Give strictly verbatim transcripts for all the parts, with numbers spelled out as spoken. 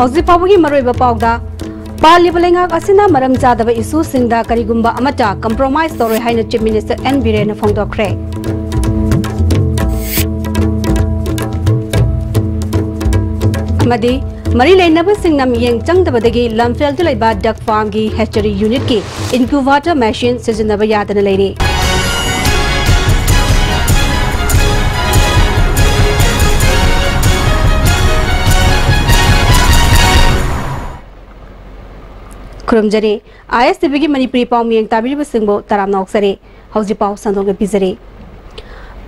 ꯍꯧꯖꯤꯛ ꯐꯥꯎꯕꯒꯤ ꯃꯔꯨꯑꯣꯏꯕ ꯄꯥꯎꯗ, ꯄꯥꯜꯂꯤꯕ ꯂꯩꯉꯥꯛ ꯑꯁꯤꯅ ꯃꯔꯝ ꯆꯥꯗꯕ ꯏꯁꯨꯁꯤꯡꯗ ꯀꯔꯤꯒꯨꯝꯕ ꯑꯃꯠꯇ ꯀꯝꯄ꯭ꯔꯣꯃꯥꯏꯖ ꯇꯧꯔꯣꯏ ꯍꯥꯏꯅ ꯆꯤꯐ ꯃꯤꯅꯤꯁꯇꯔ ꯑꯦꯟ ꯕꯤꯔꯦꯟꯅ ꯐꯣꯡꯗꯣꯛꯈ꯭ꯔꯦ꯫ ꯑꯃꯗꯤ ꯃꯔꯤ ꯂꯩꯅꯕꯁꯤꯡꯅ ꯃꯤꯠꯌꯦꯡ ꯆꯪꯗꯕꯗꯒꯤ ꯂꯝꯐꯦꯜꯗ ꯂꯩꯕ ꯗꯛ ꯐꯥꯔꯝꯒꯤ ꯍꯦꯆꯔꯤ ꯌꯨꯅꯤꯠꯀꯤ ꯏꯟꯀ꯭ꯌꯨꯕꯦꯇꯔ ꯃꯦꯁꯤꯟ ꯁꯤꯖꯤꯟꯅꯕ ꯌꯥꯗꯅ ꯂꯩꯔꯤ꯫ ꯈꯨꯔꯨꯝꯖꯔꯤ꯫ ꯑꯥꯏ ꯑꯦꯁ ꯇꯤ ꯚꯤꯒꯤ ꯃꯅꯤꯄꯨꯔꯤ ꯄꯥꯎ ꯃꯤꯌꯦꯡ ꯇꯥꯕꯤꯔꯤꯕꯁꯤꯡꯕꯨ ꯇꯔꯥꯝꯅ ꯑꯣꯛꯆꯔꯤ꯫ ꯍꯧꯖꯤꯛ ꯄꯥꯎ ꯁꯟꯗꯣꯛꯅ ꯄꯤꯖꯔꯤ꯫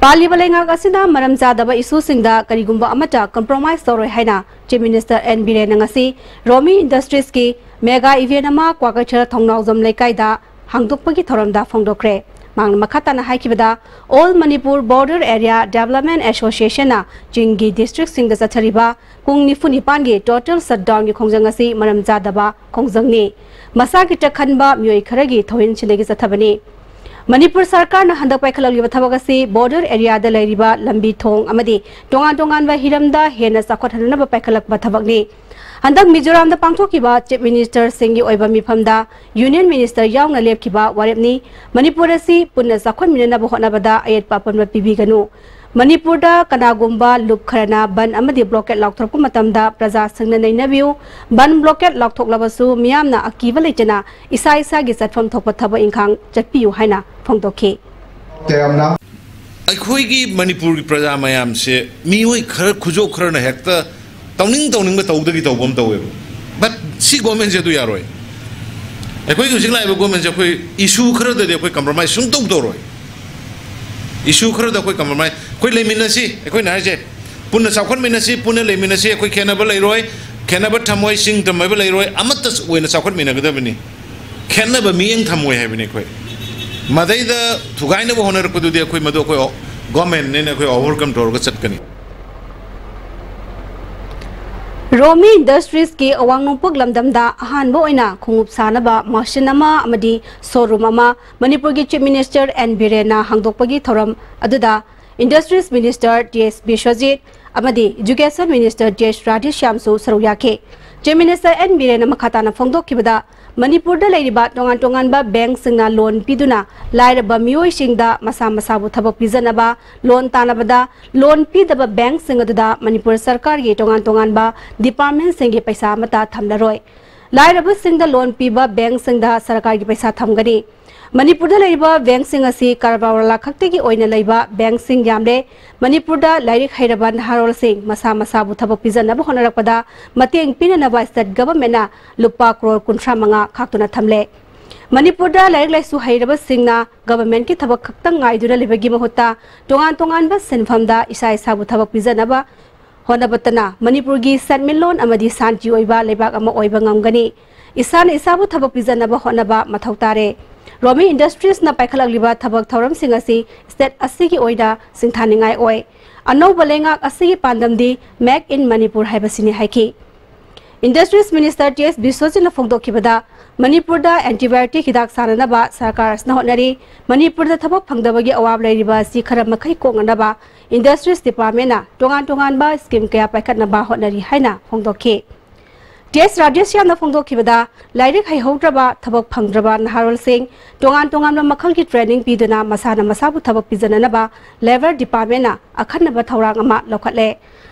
ꯄꯥꯜꯂꯤꯕ ꯂꯩꯉꯥꯛ ꯑꯁꯤꯅ ꯃꯔꯝ ꯆꯥꯗꯕ ꯏꯁꯨꯁꯤꯡꯗ ꯀꯔꯤꯒꯨꯝꯕ ꯑꯃꯠꯇ ꯀꯝꯄ꯭ꯔꯣꯃꯥꯏꯖ ꯇꯧꯔꯣꯏ ꯍꯥꯏꯅ ꯆꯤꯐ ꯃꯤꯅꯤꯁꯇꯔ ꯑꯦꯟ ꯕꯤꯔꯦꯟꯅ ꯉꯁꯤ ꯔꯣꯃꯤ ꯏꯟꯗꯁꯇ꯭ꯔꯤꯁꯀꯤ ꯃꯦꯒꯥ ꯏꯚꯦꯟ ꯑꯃ ꯀ꯭ꯋꯥꯀꯩꯊꯦꯜ ꯊꯣꯡꯅꯥꯎꯖꯝ ꯂꯩꯀꯥꯏꯗ ꯍꯥꯡꯗꯣꯛꯄꯒꯤ ꯊꯧꯔꯝꯗ ꯐꯣꯡꯗꯣꯛꯈ꯭ꯔꯦ꯫ ꯃꯍꯥꯛꯅ ꯃꯈꯥ ꯇꯥꯅ ꯍꯥꯏꯈꯤꯕꯗ, all Manipur border area development ꯑꯦꯁꯣꯁꯤꯌꯦꯁꯟꯅ ꯆꯤꯡꯒꯤ ꯗꯤꯁꯇ꯭ꯔꯤꯛꯁꯤꯡꯗ ꯆꯠꯊꯔꯤꯕ ꯄꯨꯡ ꯅꯤꯐꯨ ꯅꯤꯄꯥꯟꯒꯤ ꯇꯣꯇꯦꯜ ꯁꯠꯗꯥꯎꯟꯒꯤ ꯈꯣꯡꯖꯪ ꯑꯁꯤ ꯃꯔꯝ ꯆꯥꯗꯕ ꯈꯣꯡꯖꯪꯅꯤ꯫ ꯃꯁꯥꯒꯤ ꯇ꯭ꯔꯛ ꯈꯟꯕ ꯃꯤꯑꯣꯏ ꯈꯔꯒꯤ ꯊꯧꯍꯤꯟꯁꯤꯗꯒꯤ ꯆꯠꯊꯕꯅꯤ꯫ ꯃꯅꯤꯄꯨꯔ ꯁꯔꯀꯥꯔꯅ ꯍꯟꯗꯛ ꯄꯥꯏꯈꯠꯂꯛꯂꯤꯕ ꯊꯕꯛ ꯑꯁꯤ ꯕꯣꯔꯗꯔ ꯑꯦꯔꯤꯌꯥꯗ ꯂꯩꯔꯤꯕ ꯂꯝꯕꯤ ꯊꯣꯡ ꯑꯃꯗꯤ ꯇꯣꯉꯥꯟ ꯇꯣꯉꯥꯟꯕ ꯍꯤꯔꯝꯗ ꯍꯦꯟꯅ ꯆꯥꯎꯈꯠꯍꯟꯅꯕ ꯄꯥꯏꯈꯠꯂꯛꯄ ꯊꯕꯛꯅꯤ꯫ ꯍꯟꯗꯛ ꯃꯤꯖꯣꯔꯥꯝꯗ ꯄꯥꯡꯊꯣꯛꯈꯤꯕ ꯆꯤꯐ ꯃꯤꯅꯤꯁꯇꯔꯁꯤꯡꯒꯤ ꯑꯣꯏꯕ ꯃꯤꯐꯝꯗ ꯌꯨꯅꯤꯌꯟ ꯃꯤꯅꯤꯁꯇꯔ ꯌꯥꯎꯅ ꯂꯦꯞꯈꯤꯕ ꯋꯥꯔꯦꯞꯅꯤ꯫ ꯃꯅꯤꯄꯨꯔ ꯑꯁꯤ ꯄꯨꯟꯅ ꯆꯥꯎꯈꯠꯃꯤꯟꯅꯅꯕ ꯍꯣꯠꯅꯕꯗ ꯑꯌꯦꯠꯄ ꯑꯄꯟꯕ ꯄꯤꯕꯤꯒꯅꯨ꯫ ꯃꯅꯤꯄꯨꯔꯗ ꯀꯅꯥꯒꯨꯝꯕ ꯂꯨꯞ ꯈꯔꯅ ꯕꯟ ꯑꯃꯗꯤ ꯕ꯭ꯂꯣꯀꯦꯠ ꯂꯥꯎꯊꯣꯔꯛꯄ ꯃꯇꯝꯗ ꯄ꯭ꯔꯖꯥꯁꯤꯡꯅ ꯅꯩꯅꯕꯤꯌꯨ꯫ ꯕꯟ ꯕ꯭ꯂꯣꯀꯦꯠ ꯂꯥꯎꯊꯣꯛꯂꯕꯁꯨ ꯃꯤꯌꯥꯝꯅ ꯑꯀꯤꯕ ꯂꯩꯇꯅ ꯏꯁꯥ ꯏꯁꯥꯒꯤ ꯆꯠꯐꯝ ꯊꯣꯛꯄ ꯊꯕꯛ ꯏꯪꯈꯥꯡ ꯆꯠꯄꯤꯌꯨ ꯍꯥꯏꯅ ꯐꯣꯡꯗꯣꯛꯈꯤ꯫ ꯑꯩꯈꯣꯏꯒꯤ ꯃꯅꯤꯄꯨꯔꯒꯤ ꯄ꯭ꯔꯖꯥ ꯃꯌꯥꯝꯁꯦ ꯃꯤꯑꯣꯏ ꯈꯔ, ꯈꯨꯖꯣꯞ ꯈꯔꯅ ꯍꯦꯛꯇ ꯇꯧꯅꯤꯡ ꯇꯧꯅꯤꯡꯕ ꯇꯧꯗꯒꯤ ꯇꯧꯕ ꯑꯃ ꯇꯧꯋꯦꯕ꯫ But ꯁꯤ ꯒꯣꯔꯃꯦꯟꯁꯦ ꯑꯗꯨ ꯌꯥꯔꯣꯏ꯫ ꯑꯩꯈꯣꯏꯒꯤ ꯍꯧꯖꯤꯛ ꯂꯥꯛꯏꯕ ꯒꯣꯔꯃꯦꯟꯁꯦ ꯑꯩꯈꯣꯏ ꯏꯁꯨ ꯈꯔꯗꯗꯤ ꯑꯩꯈꯣꯏ ꯀꯝꯄ꯭ꯔꯣꯃꯥꯏꯁ ꯁꯨꯡꯇꯧ ꯇꯧꯔꯣꯏ꯫ ꯏꯁꯨ ꯈꯔꯗ ꯑꯩꯈꯣꯏ ꯀꯝꯄ꯭ꯔꯣꯃꯥꯏꯁ, ꯑꯩꯈꯣꯏ ꯂꯩꯃꯤꯟꯅꯁꯤ, ꯑꯩꯈꯣꯏꯅ ꯍꯥꯏꯁꯦ ꯄꯨꯟꯅ ꯆꯥꯎꯈꯠꯃꯤꯟꯅꯁꯤ, ꯄꯨꯟꯅ ꯂꯩꯃꯤꯟꯅꯁꯤ, ꯑꯩꯈꯣꯏ ꯈꯦꯠꯅꯕ ꯂꯩꯔꯣꯏ, ꯈꯦꯠꯅꯕ ꯊꯝꯃꯣꯏ, ꯆꯤꯡ ꯇꯝ ꯍꯥꯏꯕ ꯂꯩꯔꯣꯏ, ꯑꯃꯠꯇ ꯑꯣꯏꯅ ꯆꯥꯎꯈꯠꯃꯤꯟꯅꯒꯗꯕꯅꯤ꯫ ꯈꯦꯠꯅꯕ ꯃꯤꯠꯌꯦꯡ ꯊꯝꯃꯣꯏ ꯍꯥꯏꯕꯅꯤ ꯑꯩꯈꯣꯏ꯫ ꯃꯗꯩꯗ ꯊꯨꯒꯥꯏꯅꯕ ꯍꯣꯠꯅꯔꯛꯄꯗꯨꯗꯤ ꯑꯩꯈꯣꯏ, ꯃꯗꯨ ꯑꯩꯈꯣꯏ ꯒꯣꯔꯃꯦꯟꯅꯦꯅ ꯑꯩꯈꯣꯏ ꯑꯣꯚꯔꯀꯝ ꯇꯧꯔꯒ ꯆꯠꯀꯅꯤ꯫ ꯔꯣꯃꯤ ꯏꯟꯗꯁꯇ꯭ꯔꯤꯁꯀꯤ ꯑꯋꯥꯡ ꯅꯣꯡꯄꯣꯛ ꯂꯝꯗꯝꯗ ꯑꯍꯥꯟꯕ ꯑꯣꯏꯅ ꯈꯣꯡꯎꯞ ꯁꯥꯅꯕ ꯃꯁꯤꯟ ꯑꯃ ꯑꯃꯗꯤ ꯁꯣꯔꯨꯝ ꯑꯃ ꯃꯅꯤꯄꯨꯔꯒꯤ ꯆꯤꯐ ꯃꯤꯅꯤꯁꯇꯔ ꯑꯦꯟ ꯕꯤꯔꯦꯟꯅ ꯍꯥꯡꯗꯣꯛꯄꯒꯤ ꯊꯧꯔꯝ ꯑꯗꯨꯗ ꯏꯟꯗꯁꯇ꯭ꯔꯤꯁ ꯃꯤꯅꯤꯁꯇꯔ ꯇꯤ ꯑꯦꯁ ꯕꯤꯁ꯭ꯋꯖꯤꯠ ꯑꯃꯗꯤ ꯏꯖꯨꯀꯦꯁꯟ ꯃꯤꯅꯤꯁꯇꯔ ꯇꯤ ꯑꯦꯁ ꯔꯥꯙꯦꯁ꯭ꯌꯥꯝꯁꯨ ꯁꯔꯨꯛ ꯌꯥꯈꯤ꯫ Chief Minister N Birenna ꯃꯈꯥ ꯇꯥꯅ ꯐꯣꯡꯗꯣꯛꯈꯤꯕꯗ, ꯃꯅꯤꯄꯨꯔꯗ ꯂꯩꯔꯤꯕ ꯇꯣꯉꯥꯟ ꯇꯣꯉꯥꯟꯕ bank ꯁꯤꯡꯅ loan ꯄꯤꯗꯨꯅ ꯂꯥꯏꯔꯕ ꯃꯤꯑꯣꯏꯁꯤꯡꯗ ꯃꯁꯥ ꯃꯁꯥꯕꯨ ꯊꯕꯛ ꯄꯤꯖꯅꯕ loan ꯇꯥꯟꯅꯕꯗ, loan ꯄꯤꯗꯕ bank ꯁꯤꯡ ꯑꯗꯨꯗ ꯃꯅꯤꯄꯨꯔ ꯁꯔꯀꯥꯔꯒꯤ ꯇꯣꯉꯥꯟ ꯇꯣꯉꯥꯟꯕ department ꯁꯤꯡꯒꯤ ꯄꯩꯁꯥ ꯑꯃꯠꯇ ꯊꯝꯂꯔꯣꯏ꯫ ꯂꯥꯏꯔꯕꯁꯤꯡꯗ loan ꯄꯤꯕ bank ꯁꯤꯡꯗ ꯁꯔꯀꯥꯔꯒꯤ ꯄꯩꯁꯥ ꯊꯝꯒꯅꯤ꯫ ꯃꯅꯤꯄꯨꯔꯗ ꯂꯩꯔꯤꯕ bank ꯁꯤꯡ ꯑꯁꯤ ꯀꯔꯕꯥꯔ ꯋꯥꯂꯥ ꯈꯛꯇꯒꯤ ꯑꯣꯏꯅ ꯂꯩꯕ bank ꯁꯤꯡ ꯌꯥꯝꯂꯦ꯫ ꯃꯅꯤꯄꯨꯔꯗ ꯂꯥꯏꯔꯤꯛ ꯍꯩꯔꯕ ꯅꯍꯥꯔꯣꯜꯁꯤꯡ ꯃꯁꯥ ꯃꯁꯥꯕꯨ ꯊꯕꯛ ꯄꯤꯖꯅꯕ ꯍꯣꯠꯅꯔꯛꯄꯗ ꯃꯇꯦꯡ ꯄꯤꯅꯅꯕ state government ꯅ ꯂꯨꯄꯥ ꯀ꯭ꯔꯣꯔ ꯀꯨꯟꯊ꯭ꯔꯥ ꯃꯉꯥ ꯈꯥꯛꯇꯨꯅ ꯊꯝꯂꯦ꯫ ꯃꯅꯤꯄꯨꯔꯗ ꯂꯥꯏꯔꯤꯛ ꯂꯥꯏꯁꯨ ꯍꯩꯔꯕꯁꯤꯡꯅ government ꯀꯤ ꯊꯕꯛ ꯈꯛꯇꯪ ꯉꯥꯏꯗꯨꯅ ꯂꯩꯕꯒꯤ ꯃꯍꯨꯠꯇ ꯇꯣꯉꯥꯟ ꯇꯣꯉꯥꯟꯕ ꯁꯤꯟꯐꯝꯗ ꯏꯁꯥ ꯏꯁꯥꯕꯨ ꯊꯕꯛ ꯄꯤꯖꯅꯕ ꯍꯣꯠꯅꯕꯇꯅ ꯃꯅꯤꯄꯨꯔꯒꯤ ꯁꯦꯟꯃꯤꯠꯂꯣꯟ ꯑꯃꯗꯤ ꯁꯥꯟꯇꯤ ꯑꯣꯏꯕ ꯂꯩꯕꯥꯛ ꯑꯃ ꯑꯣꯏꯕ ꯉꯝꯒꯅꯤ꯫ ꯏꯁꯥꯅ ꯏꯁꯥꯕꯨ ꯊꯕꯛ ꯄꯤꯖꯅꯕ ꯍꯣꯠꯅꯕ ꯃꯊꯧ ꯇꯥꯔꯦ꯫ Romi Industries ꯅ ꯄꯥꯏꯈꯠꯂꯛꯂꯤꯕ ꯊꯕꯛ ꯊꯧꯔꯝꯁꯤꯡ ꯑꯁꯤ state ꯑꯁꯤꯒꯤ ꯑꯣꯏꯅ ꯁꯤꯡꯊꯥꯅꯤꯡꯉꯥꯏ ꯑꯣꯏ꯫ ꯑꯅꯧꯕ ꯂꯩꯉꯥꯛ ꯑꯁꯤꯒꯤ ꯄꯥꯟꯗꯝꯗꯤ Make in Manipur ꯍꯥꯏꯕꯁꯤꯅꯤ ꯍꯥꯏꯈꯤ꯫ Industries Minister T S ꯕꯤꯁ꯭ꯋꯖꯤꯠꯅ ꯐꯣꯡꯗꯣꯛꯈꯤꯕꯗ, ꯃꯅꯤꯄꯨꯔꯗ antibiotic ꯍꯤꯗꯥꯛ ꯁꯥꯅꯅꯕ ꯁꯔꯀꯥꯔ ꯑꯁꯤꯅ ꯍꯣꯠꯅꯔꯤ꯫ ꯃꯅꯤꯄꯨꯔꯗ ꯊꯕꯛ ꯐꯪꯗꯕꯒꯤ ꯑꯋꯥꯕ ꯂꯩꯔꯤꯕ ꯑꯁꯤ ꯈꯔ ꯃꯈꯩ ꯀꯣꯛꯅꯅꯕ Industries Department ꯅ ꯇꯣꯉꯥꯟ ꯇꯣꯉꯥꯟꯕ scheme ꯀꯌꯥ ꯄꯥꯏꯈꯠꯅꯕ ꯍꯣꯠꯅꯔꯤ ꯍꯥꯏꯅ ꯐꯣꯡꯗꯣꯛꯈꯤ꯫ T S ꯔꯥꯙꯦꯁ꯭ꯌꯥꯝꯅ ꯐꯣꯡꯗꯣꯛꯈꯤꯕꯗ, ꯂꯥꯏꯔꯤꯛ ꯍꯩꯍꯧꯗ꯭ꯔꯕ, ꯊꯕꯛ ꯐꯪꯗ꯭ꯔꯕ ꯅꯍꯥꯔꯣꯜꯁꯤꯡ ꯇꯣꯉꯥꯟ ꯇꯣꯉꯥꯟꯕ ꯃꯈꯜꯒꯤ training ꯄꯤꯗꯨꯅ ꯃꯁꯥꯅ ꯃꯁꯥꯕꯨ ꯊꯕꯛ ꯄꯤꯖꯅꯅꯕ Labour Department ꯅ ꯑꯈꯟꯅꯕ ꯊꯧꯔꯥꯡ ꯑꯃ ꯂꯧꯈꯠꯂꯦ꯫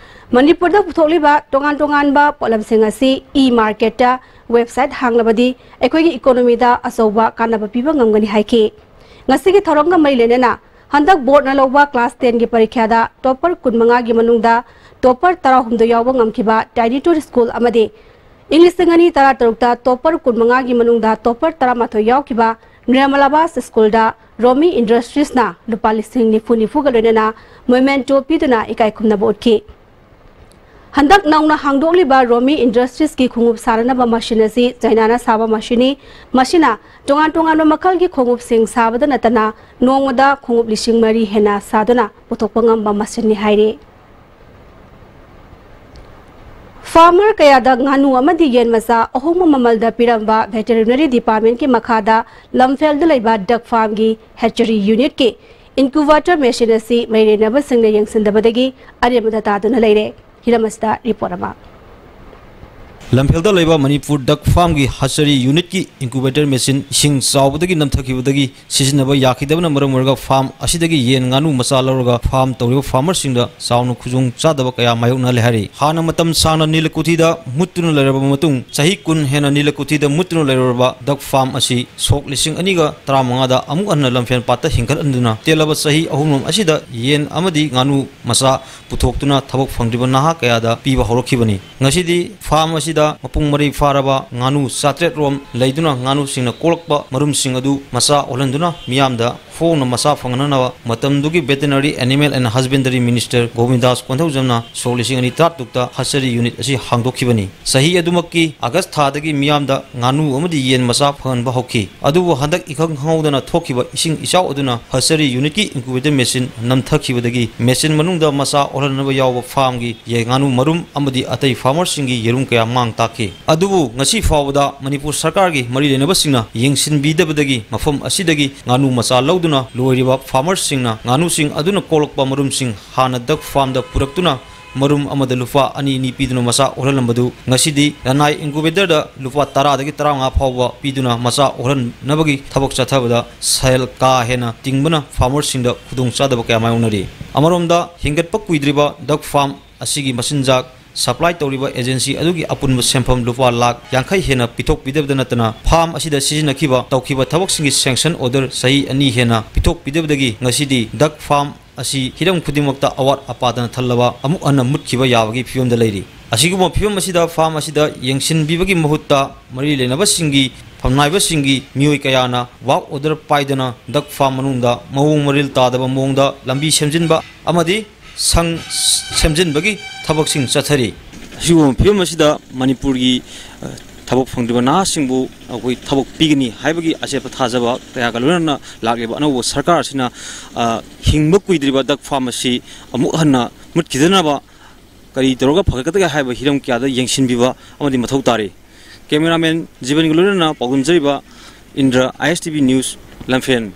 ꯃꯅꯤꯄꯨꯔꯗ ꯄꯨꯊꯣꯛꯂꯤꯕ ꯇꯣꯉꯥꯟ ꯇꯣꯉꯥꯟꯕ ꯄꯣꯠꯂꯝꯁꯤꯡ ꯑꯁꯤ e-market ꯇ website ꯍꯥꯡꯂꯕꯗꯤ ꯑꯩꯈꯣꯏꯒꯤ economy ꯗ ꯑꯆꯧꯕ ꯀꯥꯟꯅꯕ ꯄꯤꯕ ꯉꯝꯒꯅꯤ ꯍꯥꯏꯈꯤ꯫ ꯉꯁꯤꯒꯤ ꯊꯧꯔꯝꯒ ꯃꯔꯤ ꯂꯩꯅꯅ ꯍꯟꯗꯛ board ꯅ ꯂꯧꯕ class ten ꯒꯤ ꯄꯔꯤꯈ꯭ꯌꯥꯗ topper ꯀꯨꯟꯃꯉꯥꯒꯤ ꯃꯅꯨꯡꯗ topper ꯇꯔꯥꯍꯨꯝꯗꯣꯏ ꯌꯥꯎꯕ ꯉꯝꯈꯤꯕ Trinity School ꯑꯃꯗꯤ ꯏꯪ ꯂꯤꯁꯤꯡ ꯑꯅꯤ ꯇꯔꯥꯇꯔꯨꯛꯇ topper ꯀꯨꯟꯃꯉꯥꯒꯤ ꯃꯅꯨꯡꯗ topper ꯇꯔꯥꯃꯥꯊꯣꯏ ꯌꯥꯎꯈꯤꯕ ꯅꯤꯔꯃꯂꯥꯕꯥꯁ School ꯗ Romi Industries ꯅ ꯂꯨꯄꯥ ꯂꯤꯁꯤꯡ ꯅꯤꯐꯨ ꯅꯤꯐꯨꯒ ꯂꯣꯏꯅꯅ memento ꯄꯤꯗꯨꯅ ꯏꯀꯥꯏ ꯈꯨꯝꯅꯕ ꯎꯠꯈꯤ꯫ ꯍꯟꯗꯛ ꯅꯧꯅ ꯍꯥꯡꯗꯣꯛꯂꯤꯕ Romi Industries ꯀꯤ ꯈꯣꯡꯎꯞ ꯁꯥꯅꯅꯕ machine ꯑꯁꯤ China ꯅ ꯁꯥꯕ machine ꯅꯤ꯫ ꯃꯁꯤꯅ ꯇꯣꯉꯥꯟ ꯇꯣꯉꯥꯟꯕ ꯃꯈꯜꯒꯤ ꯈꯣꯡꯎꯞꯁꯤꯡ ꯁꯥꯕꯗ ꯅꯠꯇꯅ ꯅꯣꯡꯃꯗ ꯈꯣꯡꯎꯞ ꯂꯤꯁꯤꯡ ꯃꯔꯤ ꯍꯦꯟꯅ ꯁꯥꯗꯨꯅ ꯄꯨꯊꯣꯛꯄ ꯉꯝꯕ machine ꯅꯤ ꯍꯥꯏꯔꯤ꯫ Farmer ꯀꯌꯥꯗ ꯉꯥꯅꯨ ꯑꯃꯗꯤ ꯌꯦꯟ ꯃꯆꯥ ꯑꯍꯣꯡꯕ ꯃꯃꯜꯗ ꯄꯤꯔꯝꯕ Veterinary Department ꯀꯤ ꯃꯈꯥꯗ ꯂꯝꯐꯦꯜꯗ ꯂꯩꯕ duck farm ꯒꯤ hatchery unit ꯀꯤ incubator machine ꯑꯁꯤ ꯃꯩꯔꯦꯟꯅꯕꯁꯤꯡꯅ ꯌꯦꯡꯁꯤꯟꯗꯕꯗꯒꯤ ꯑꯔꯦꯝꯕꯗ ꯇꯥꯗꯨꯅ ꯂꯩꯔꯦ꯫ ꯍꯤꯔꯝ ꯑꯁꯤꯗ report ꯑꯃ꯫ ꯂꯝꯐꯦꯜꯗ ꯂꯩꯕ ꯃꯅꯤꯄꯨꯔ ꯗꯛ ꯐꯥꯔꯝꯒꯤ ꯍꯁꯔꯤ ꯌꯨꯅꯤꯠꯀꯤ ꯏꯟꯀꯨꯕꯦꯇꯔ ꯃꯦꯆꯤꯟ ꯏꯁꯤꯡ ꯆꯥꯎꯕꯗꯒꯤ ꯅꯝꯊꯈꯤꯕꯗꯒꯤ ꯁꯤꯖꯤꯟꯅꯕ ꯌꯥꯈꯤꯗꯕꯅ ꯃꯔꯝ ꯑꯣꯏꯔꯒ ꯐꯥꯔꯝ ꯑꯁꯤꯗꯒꯤ ꯌꯦꯟ ꯉꯥꯅꯨ ꯃꯆꯥ ꯂꯧꯔꯒ ꯐꯥꯔꯝ ꯇꯧꯔꯤꯕ ꯐꯥꯔꯃꯔꯁꯤꯡꯗ ꯆꯥꯎꯅ ꯈꯨꯗꯣꯡ ꯆꯥꯗꯕ ꯀꯌꯥ ꯃꯥꯌꯣꯛꯅꯍꯜꯂꯦ ꯍꯥꯏꯔꯤ꯫ ꯍꯥꯟꯅ ꯃꯇꯝ ꯁꯥꯡꯅ ꯅꯤꯂꯀꯨꯊꯤꯗ ꯃꯨꯠꯇꯨꯅ ꯂꯩꯔꯕ ꯃꯇꯨꯡ, ꯆꯍꯤ ꯀꯨꯟ ꯍꯦꯟꯅ ꯅꯤꯂꯀꯨꯊꯤꯗ ꯃꯨꯠꯇꯨꯅ ꯂꯩꯔꯨꯔꯕ ꯗꯛ ꯐꯥꯔꯝ ꯑꯁꯤ ꯁꯣꯛ ꯂꯤꯁꯤꯡ ꯑꯅꯤꯒ ꯇꯔꯥꯃꯉꯥꯗ ꯑꯃꯨꯛ ꯍꯟꯅ ꯂꯝꯐꯦꯜ ꯄꯥꯠꯇ ꯍꯤꯡꯒꯠꯍꯟꯗꯨꯅ ꯇꯦꯜꯂꯕ ꯆꯍꯤ ꯑꯍꯨꯝꯂꯣꯝ ꯑꯁꯤꯗ ꯌꯦꯟ ꯑꯃꯗꯤ ꯉꯥꯅꯨ ꯃꯆꯥ ꯄꯨꯊꯣꯛꯇꯨꯅ ꯊꯕꯛ ꯐꯪꯗ꯭ꯔꯤꯕ ꯅꯍꯥ ꯀꯌꯥꯗ ꯄꯤꯕ ꯍꯧꯔꯛꯈꯤꯕꯅꯤ꯫ ꯉꯁꯤꯗꯤ ꯐꯥꯔꯝ ꯑꯁꯤꯗ ꯃꯄꯨꯡ ꯃꯔꯩ ꯐꯥꯔꯕ ꯉꯥꯅꯨ ꯆꯥꯇ꯭ꯔꯦꯠ ꯔꯣꯝ ꯂꯩꯗꯨꯅ, ꯉꯥꯅꯨꯁꯤꯡꯅ ꯀꯣꯛꯂꯛꯄ ꯃꯔꯨꯝꯁꯤꯡ ꯑꯗꯨ ꯃꯆꯥ ꯑꯣꯜꯍꯟꯗꯨꯅ ꯃꯤꯌꯥꯝꯗ ꯍꯣꯡꯅ ꯃꯆꯥ ꯐꯪꯍꯟꯅꯕ ꯃꯇꯝꯗꯨꯒꯤ Veterinary Animal and Husbandry Minister ꯒꯣꯕꯤꯟꯗꯥꯁ ꯀꯣꯟꯊꯧꯖꯝꯅ ꯁꯣꯛ ꯂꯤꯁꯤꯡ ꯑꯅꯤ ꯇꯔꯥꯇꯔꯨꯛꯇ ꯍꯁꯔꯤ ꯌꯨꯅꯤꯠ ꯑꯁꯤ ꯍꯥꯡꯗꯣꯛꯈꯤꯕꯅꯤ꯫ ꯆꯍꯤ ꯑꯗꯨꯃꯛꯀꯤ ꯑꯥꯒꯁ ꯊꯥꯗꯒꯤ ꯃꯤꯌꯥꯝꯗ ꯉꯥꯅꯨ ꯑꯃꯗꯤ ꯌꯦꯟ ꯃꯆꯥ ꯐꯪꯍꯟꯕ ꯍꯧꯈꯤ꯫ ꯑꯗꯨꯕꯨ ꯍꯟꯗꯛ ꯏꯈꯪ ꯈꯪꯍꯧꯗꯅ ꯊꯣꯛꯈꯤꯕ ꯏꯁꯤꯡ ꯏꯆꯥꯎ ꯑꯗꯨꯅ ꯍꯁꯔꯤ ꯌꯨꯅꯤꯠꯀꯤ ꯏꯟꯀꯨꯕꯦꯇꯔ ꯃꯦꯆꯤꯟ ꯅꯝꯊꯈꯤꯕꯗꯒꯤ ꯃꯦꯆꯤꯟ ꯃꯅꯨꯡꯗ ꯃꯆꯥ ꯑꯣꯜꯍꯟꯅꯕ ꯌꯥꯎꯕ ꯐꯥꯔꯝꯒꯤ ꯌꯦꯟ ꯉꯥꯅꯨ ꯃꯔꯨꯝ ꯑꯃꯗꯤ ꯑꯇꯩ ꯐꯥꯔꯃꯔꯁꯤꯡꯒꯤ ꯌꯦꯔꯨꯝ ꯀꯌꯥ ꯃꯥꯡ ꯇꯥꯛꯈꯤ꯫ ꯑꯗꯨꯕꯨ ꯉꯁꯤ ꯐꯥꯎꯕꯗ ꯃꯅꯤꯄꯨꯔ ꯁꯔꯀꯥꯔꯒꯤ ꯃꯔꯤ ꯂꯩꯅꯕꯁꯤꯡꯅ ꯌꯦꯡꯁꯤꯟꯕꯤꯗꯕꯗꯒꯤ ꯃꯐꯝ ꯑꯁꯤꯗꯒꯤ ꯉꯥꯅꯨ ꯃꯆꯥ ꯂꯧꯗꯨꯅ ꯂꯣꯏꯔꯤꯕ ꯐꯥꯔꯃꯔꯁꯤꯡꯅ ꯉꯥꯅꯨꯁꯤꯡ ꯑꯗꯨꯅ ꯀꯣꯛꯂꯛꯄ ꯃꯔꯨꯝꯁꯤꯡ ꯍꯥꯟꯅ ꯗꯛ ꯐꯥꯔꯝꯗ ꯄꯨꯔꯛꯇꯨꯅ ꯃꯔꯨꯝ ꯑꯃꯗ ꯂꯨꯄꯥ ꯑꯅꯤ ꯑꯅꯤ ꯄꯤꯗꯨꯅ ꯃꯆꯥ ꯑꯣꯜꯍꯜꯂꯝꯕꯗꯨ ꯉꯁꯤꯗꯤ ꯂꯅꯥꯏ ꯏꯟꯀꯨꯕꯦꯇꯔꯗ ꯂꯨꯄꯥ ꯇꯔꯥꯗꯒꯤ ꯇꯔꯥꯃꯉꯥ ꯐꯥꯎꯕ ꯄꯤꯗꯨꯅ ꯃꯆꯥ ꯑꯣꯜꯍꯟꯅꯕꯒꯤ ꯊꯕꯛ ꯆꯠꯊꯕꯗ ꯁꯦꯜ ꯀꯥ ꯍꯦꯟꯅ ꯇꯤꯡꯕꯅ ꯐꯥꯔꯃꯔꯁꯤꯡꯗ ꯈꯨꯗꯣꯡꯆꯥꯗꯕ ꯀꯌꯥ ꯃꯥꯌꯣꯛꯅꯔꯤ꯫ ꯑꯃꯔꯣꯝꯗ ꯍꯤꯡꯒꯠꯄ ꯀꯨꯏꯗ꯭ꯔꯤꯕ ꯗꯛ ꯐꯥꯔꯝ ꯑꯁꯤꯒꯤ ꯃꯆꯤꯟꯖꯥꯛ ꯁꯄ꯭ꯂꯥꯏ ꯇꯧꯔꯤꯕ ꯑꯦꯖꯦꯟꯁꯤ ꯑꯗꯨꯒꯤ ꯑꯄꯨꯟꯕ ꯁꯦꯟꯐꯝ ꯂꯨꯄꯥ ꯂꯥꯈ ꯌꯥꯡꯈꯩ ꯍꯦꯟꯅ ꯄꯤꯊꯣꯛꯄꯤꯗꯕꯗ ꯅꯠꯇꯅ ꯐꯥꯔꯝ ꯑꯁꯤꯗ ꯁꯤꯖꯤꯟꯅꯈꯤꯕ ꯇꯧꯈꯤꯕ ꯊꯕꯛꯁꯤꯡꯒꯤ ꯁꯦꯡꯁꯟ ꯑꯣꯔꯗꯔ ꯆꯍꯤ ꯑꯅꯤ ꯍꯦꯟꯅ ꯄꯤꯊꯣꯛꯄꯤꯗꯕꯗꯒꯤ ꯉꯁꯤꯗꯤ ꯗꯛ ꯐꯥꯔꯝ ꯑꯁꯤ ꯍꯤꯔꯝ ꯈꯨꯗꯤꯡꯃꯛꯇ ꯑꯋꯥꯠ ꯑꯄꯥꯗꯅ ꯊꯜꯂꯕ ꯑꯃꯨꯛ ꯍꯟꯅ ꯃꯨꯠꯈꯤꯕ ꯌꯥꯕꯒꯤ ꯐꯤꯕꯝꯗ ꯂꯩꯔꯤ꯫ ꯑꯁꯤꯒꯨꯝꯕ ꯐꯤꯕꯝ ꯑꯁꯤꯗ ꯐꯥꯔꯝ ꯑꯁꯤꯗ ꯌꯦꯡꯁꯤꯟꯕꯤꯕꯒꯤ ꯃꯍꯨꯠꯇ ꯃꯔꯤ ꯂꯩꯅꯕꯁꯤꯡꯒꯤ ꯐꯝꯅꯥꯏꯕꯁꯤꯡꯒꯤ ꯃꯤꯑꯣꯏ ꯀꯌꯥꯅ ꯋꯥꯔꯛ ꯑꯣꯔꯗꯔ ꯄꯥꯏꯗꯅ ꯗꯛ ꯐꯥꯔꯝ ꯃꯅꯨꯡꯗ ꯃꯑꯣꯡ ꯃꯔꯤꯜ ꯇꯥꯗꯕ ꯃꯑꯣꯡꯗ ꯂꯝꯕꯤ ꯁꯦꯝꯖꯤꯟꯕ ꯑꯃꯗꯤ ꯁꯪ ꯁꯦꯝꯖꯤꯟꯕꯒꯤ ꯊꯕꯛꯁꯤꯡ ꯆꯠꯊꯔꯤ꯫ ꯑꯁꯤꯒꯨꯝꯕ ꯐꯤꯕꯝ ꯑꯁꯤꯗ ꯃꯅꯤꯄꯨꯔꯒꯤ, ꯑ, ꯊꯕꯛ ꯐꯪꯗ꯭ꯔꯤꯕ ꯅꯍꯥꯁꯤꯡꯕꯨ ꯑꯩꯈꯣꯏ ꯊꯕꯛ ꯄꯤꯒꯅꯤ ꯍꯥꯏꯕꯒꯤ ꯑꯆꯦꯠꯄ ꯊꯥꯖꯕ ꯀꯌꯥꯒ ꯂꯣꯏꯅꯅ ꯂꯥꯛꯂꯤꯕ ꯑꯅꯧꯕ ꯁꯔꯀꯥꯔ ꯑꯁꯤꯅ, ꯑ, ꯍꯤꯡꯕ ꯀꯨꯏꯗ꯭ꯔꯤꯕ ꯗꯛ ꯐꯥꯔꯝ ꯑꯁꯤ ꯑꯃꯨꯛ ꯍꯟꯅ ꯃꯨꯠꯈꯤꯗꯅꯕ ꯀꯔꯤ ꯇꯧꯔꯒ ꯐꯒꯠꯀꯗꯒꯦ ꯍꯥꯏꯕ ꯍꯤꯔꯝ ꯀꯌꯥꯗ ꯌꯦꯡꯁꯤꯟꯕꯤꯕ ꯑꯃꯗꯤ ꯃꯊꯧ ꯇꯥꯔꯤ꯫ ꯀꯦꯃꯦꯔꯥꯃꯦꯟ ꯖꯤꯕꯟꯒ ꯂꯣꯏꯅꯅ ꯄꯥꯎꯗꯝꯖꯔꯤꯕ ꯏꯟꯗ꯭ꯔ, I S T V News, ꯂꯝꯐꯦꯜ꯫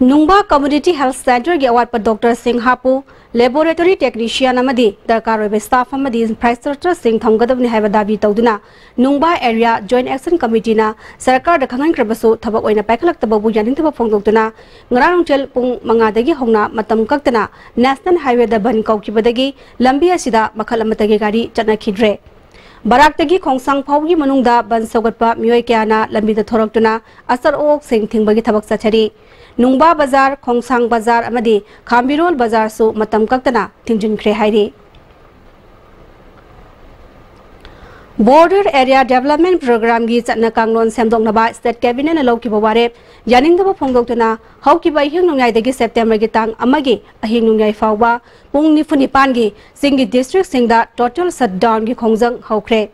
ꯅꯨꯡꯕꯥ Community Health Centreꯒꯤ ꯑꯋꯥꯠꯄ doctorꯁꯤꯡ ꯍꯥꯞꯄꯨ, laboratory technician ꯑꯃꯗꯤ ꯗꯔꯀꯥꯔ ꯑꯣꯏꯕ staff ꯑꯃꯗꯤ infrastructureꯁꯤꯡ ꯊꯝꯒꯗꯕꯅꯤ ꯍꯥꯏꯕ ꯗꯥꯕꯤ ꯇꯧꯗꯨꯅ ꯅꯨꯡꯕꯥ Area Joint Action Committeeꯅ ꯁꯔꯀꯥꯔꯗ ꯈꯪꯍꯟꯈ꯭ꯔꯕꯁꯨ ꯊꯕꯛ ꯑꯣꯏꯅ ꯄꯥꯏꯈꯠꯂꯛꯇꯕꯕꯨ ꯌꯥꯅꯤꯡꯗꯕ ꯐꯣꯡꯗꯣꯛꯇꯨꯅ ꯉꯔꯥꯡ ꯅꯨꯡꯊꯤꯜ ꯄꯨꯡ ꯃꯉꯥꯗꯒꯤ ꯍꯧꯅ ꯃꯇꯝ ꯀꯛꯇꯅ National Highwayꯗ ꯕꯟ ꯀꯧꯈꯤꯕꯗꯒꯤ ꯂꯝꯕꯤ ꯑꯁꯤꯗ ꯃꯈꯜ ꯑꯃꯠꯇꯒꯤ ꯒꯥꯔꯤ ꯆꯠꯅꯈꯤꯗ꯭ꯔꯦ꯫ ꯕꯔꯥꯛꯇꯒꯤ ꯈꯣꯡꯁꯥꯡ ꯐꯥꯎꯕꯒꯤ ꯃꯅꯨꯡꯗ ꯕꯟ ꯁꯧꯒꯠꯄ ꯃꯤꯑꯣꯏ ꯀꯌꯥꯅ ꯂꯝꯕꯤꯗ ꯊꯣꯔꯛꯇꯨꯅ ꯑꯆꯠ ꯑꯋꯣꯛꯁꯤꯡ ꯊꯤꯡꯕꯒꯤ ꯊꯕꯛ ꯆꯠꯊꯔꯤ꯫ ꯅꯨꯡꯕꯥ ꯕꯖꯥꯔ, ꯈꯣꯡꯁꯥꯡ ꯕꯖꯥꯔ ꯑꯃꯗꯤ ꯈꯥꯝꯕꯤꯔꯣꯜ ꯕꯖꯥꯔꯁꯨ ꯃꯇꯝ ꯀꯛꯇꯅ ꯊꯤꯡꯖꯤꯟꯈ꯭ꯔꯦ ꯍꯥꯏꯔꯤ꯫ Border Area Development Programꯒꯤ ꯆꯠꯅ ꯀꯥꯡꯂꯣꯟ ꯁꯦꯝꯗꯣꯛꯅꯕ State Cabinetꯅ ꯂꯧꯈꯤꯕ ꯋꯥꯔꯦꯞ ꯌꯥꯅꯤꯡꯗꯕ ꯐꯣꯡꯗꯣꯛꯇꯨꯅ ꯍꯧꯈꯤꯕ ꯑꯍꯤꯡ ꯅꯣꯡꯌꯥꯏꯗꯒꯤ Septemberꯒꯤ ꯇꯥꯡ ꯑꯃꯒꯤ ꯑꯍꯤꯡ ꯅꯣꯡꯌꯥꯏ ꯐꯥꯎꯕ ꯄꯨꯡ ꯅꯤꯐꯨ ꯅꯤꯄꯥꯟꯒꯤ ꯆꯤꯡꯒꯤ districtꯁꯤꯡꯗ total shutdownꯒꯤ ꯈꯣꯡꯖꯪ ꯍꯧꯈ꯭ꯔꯦ꯫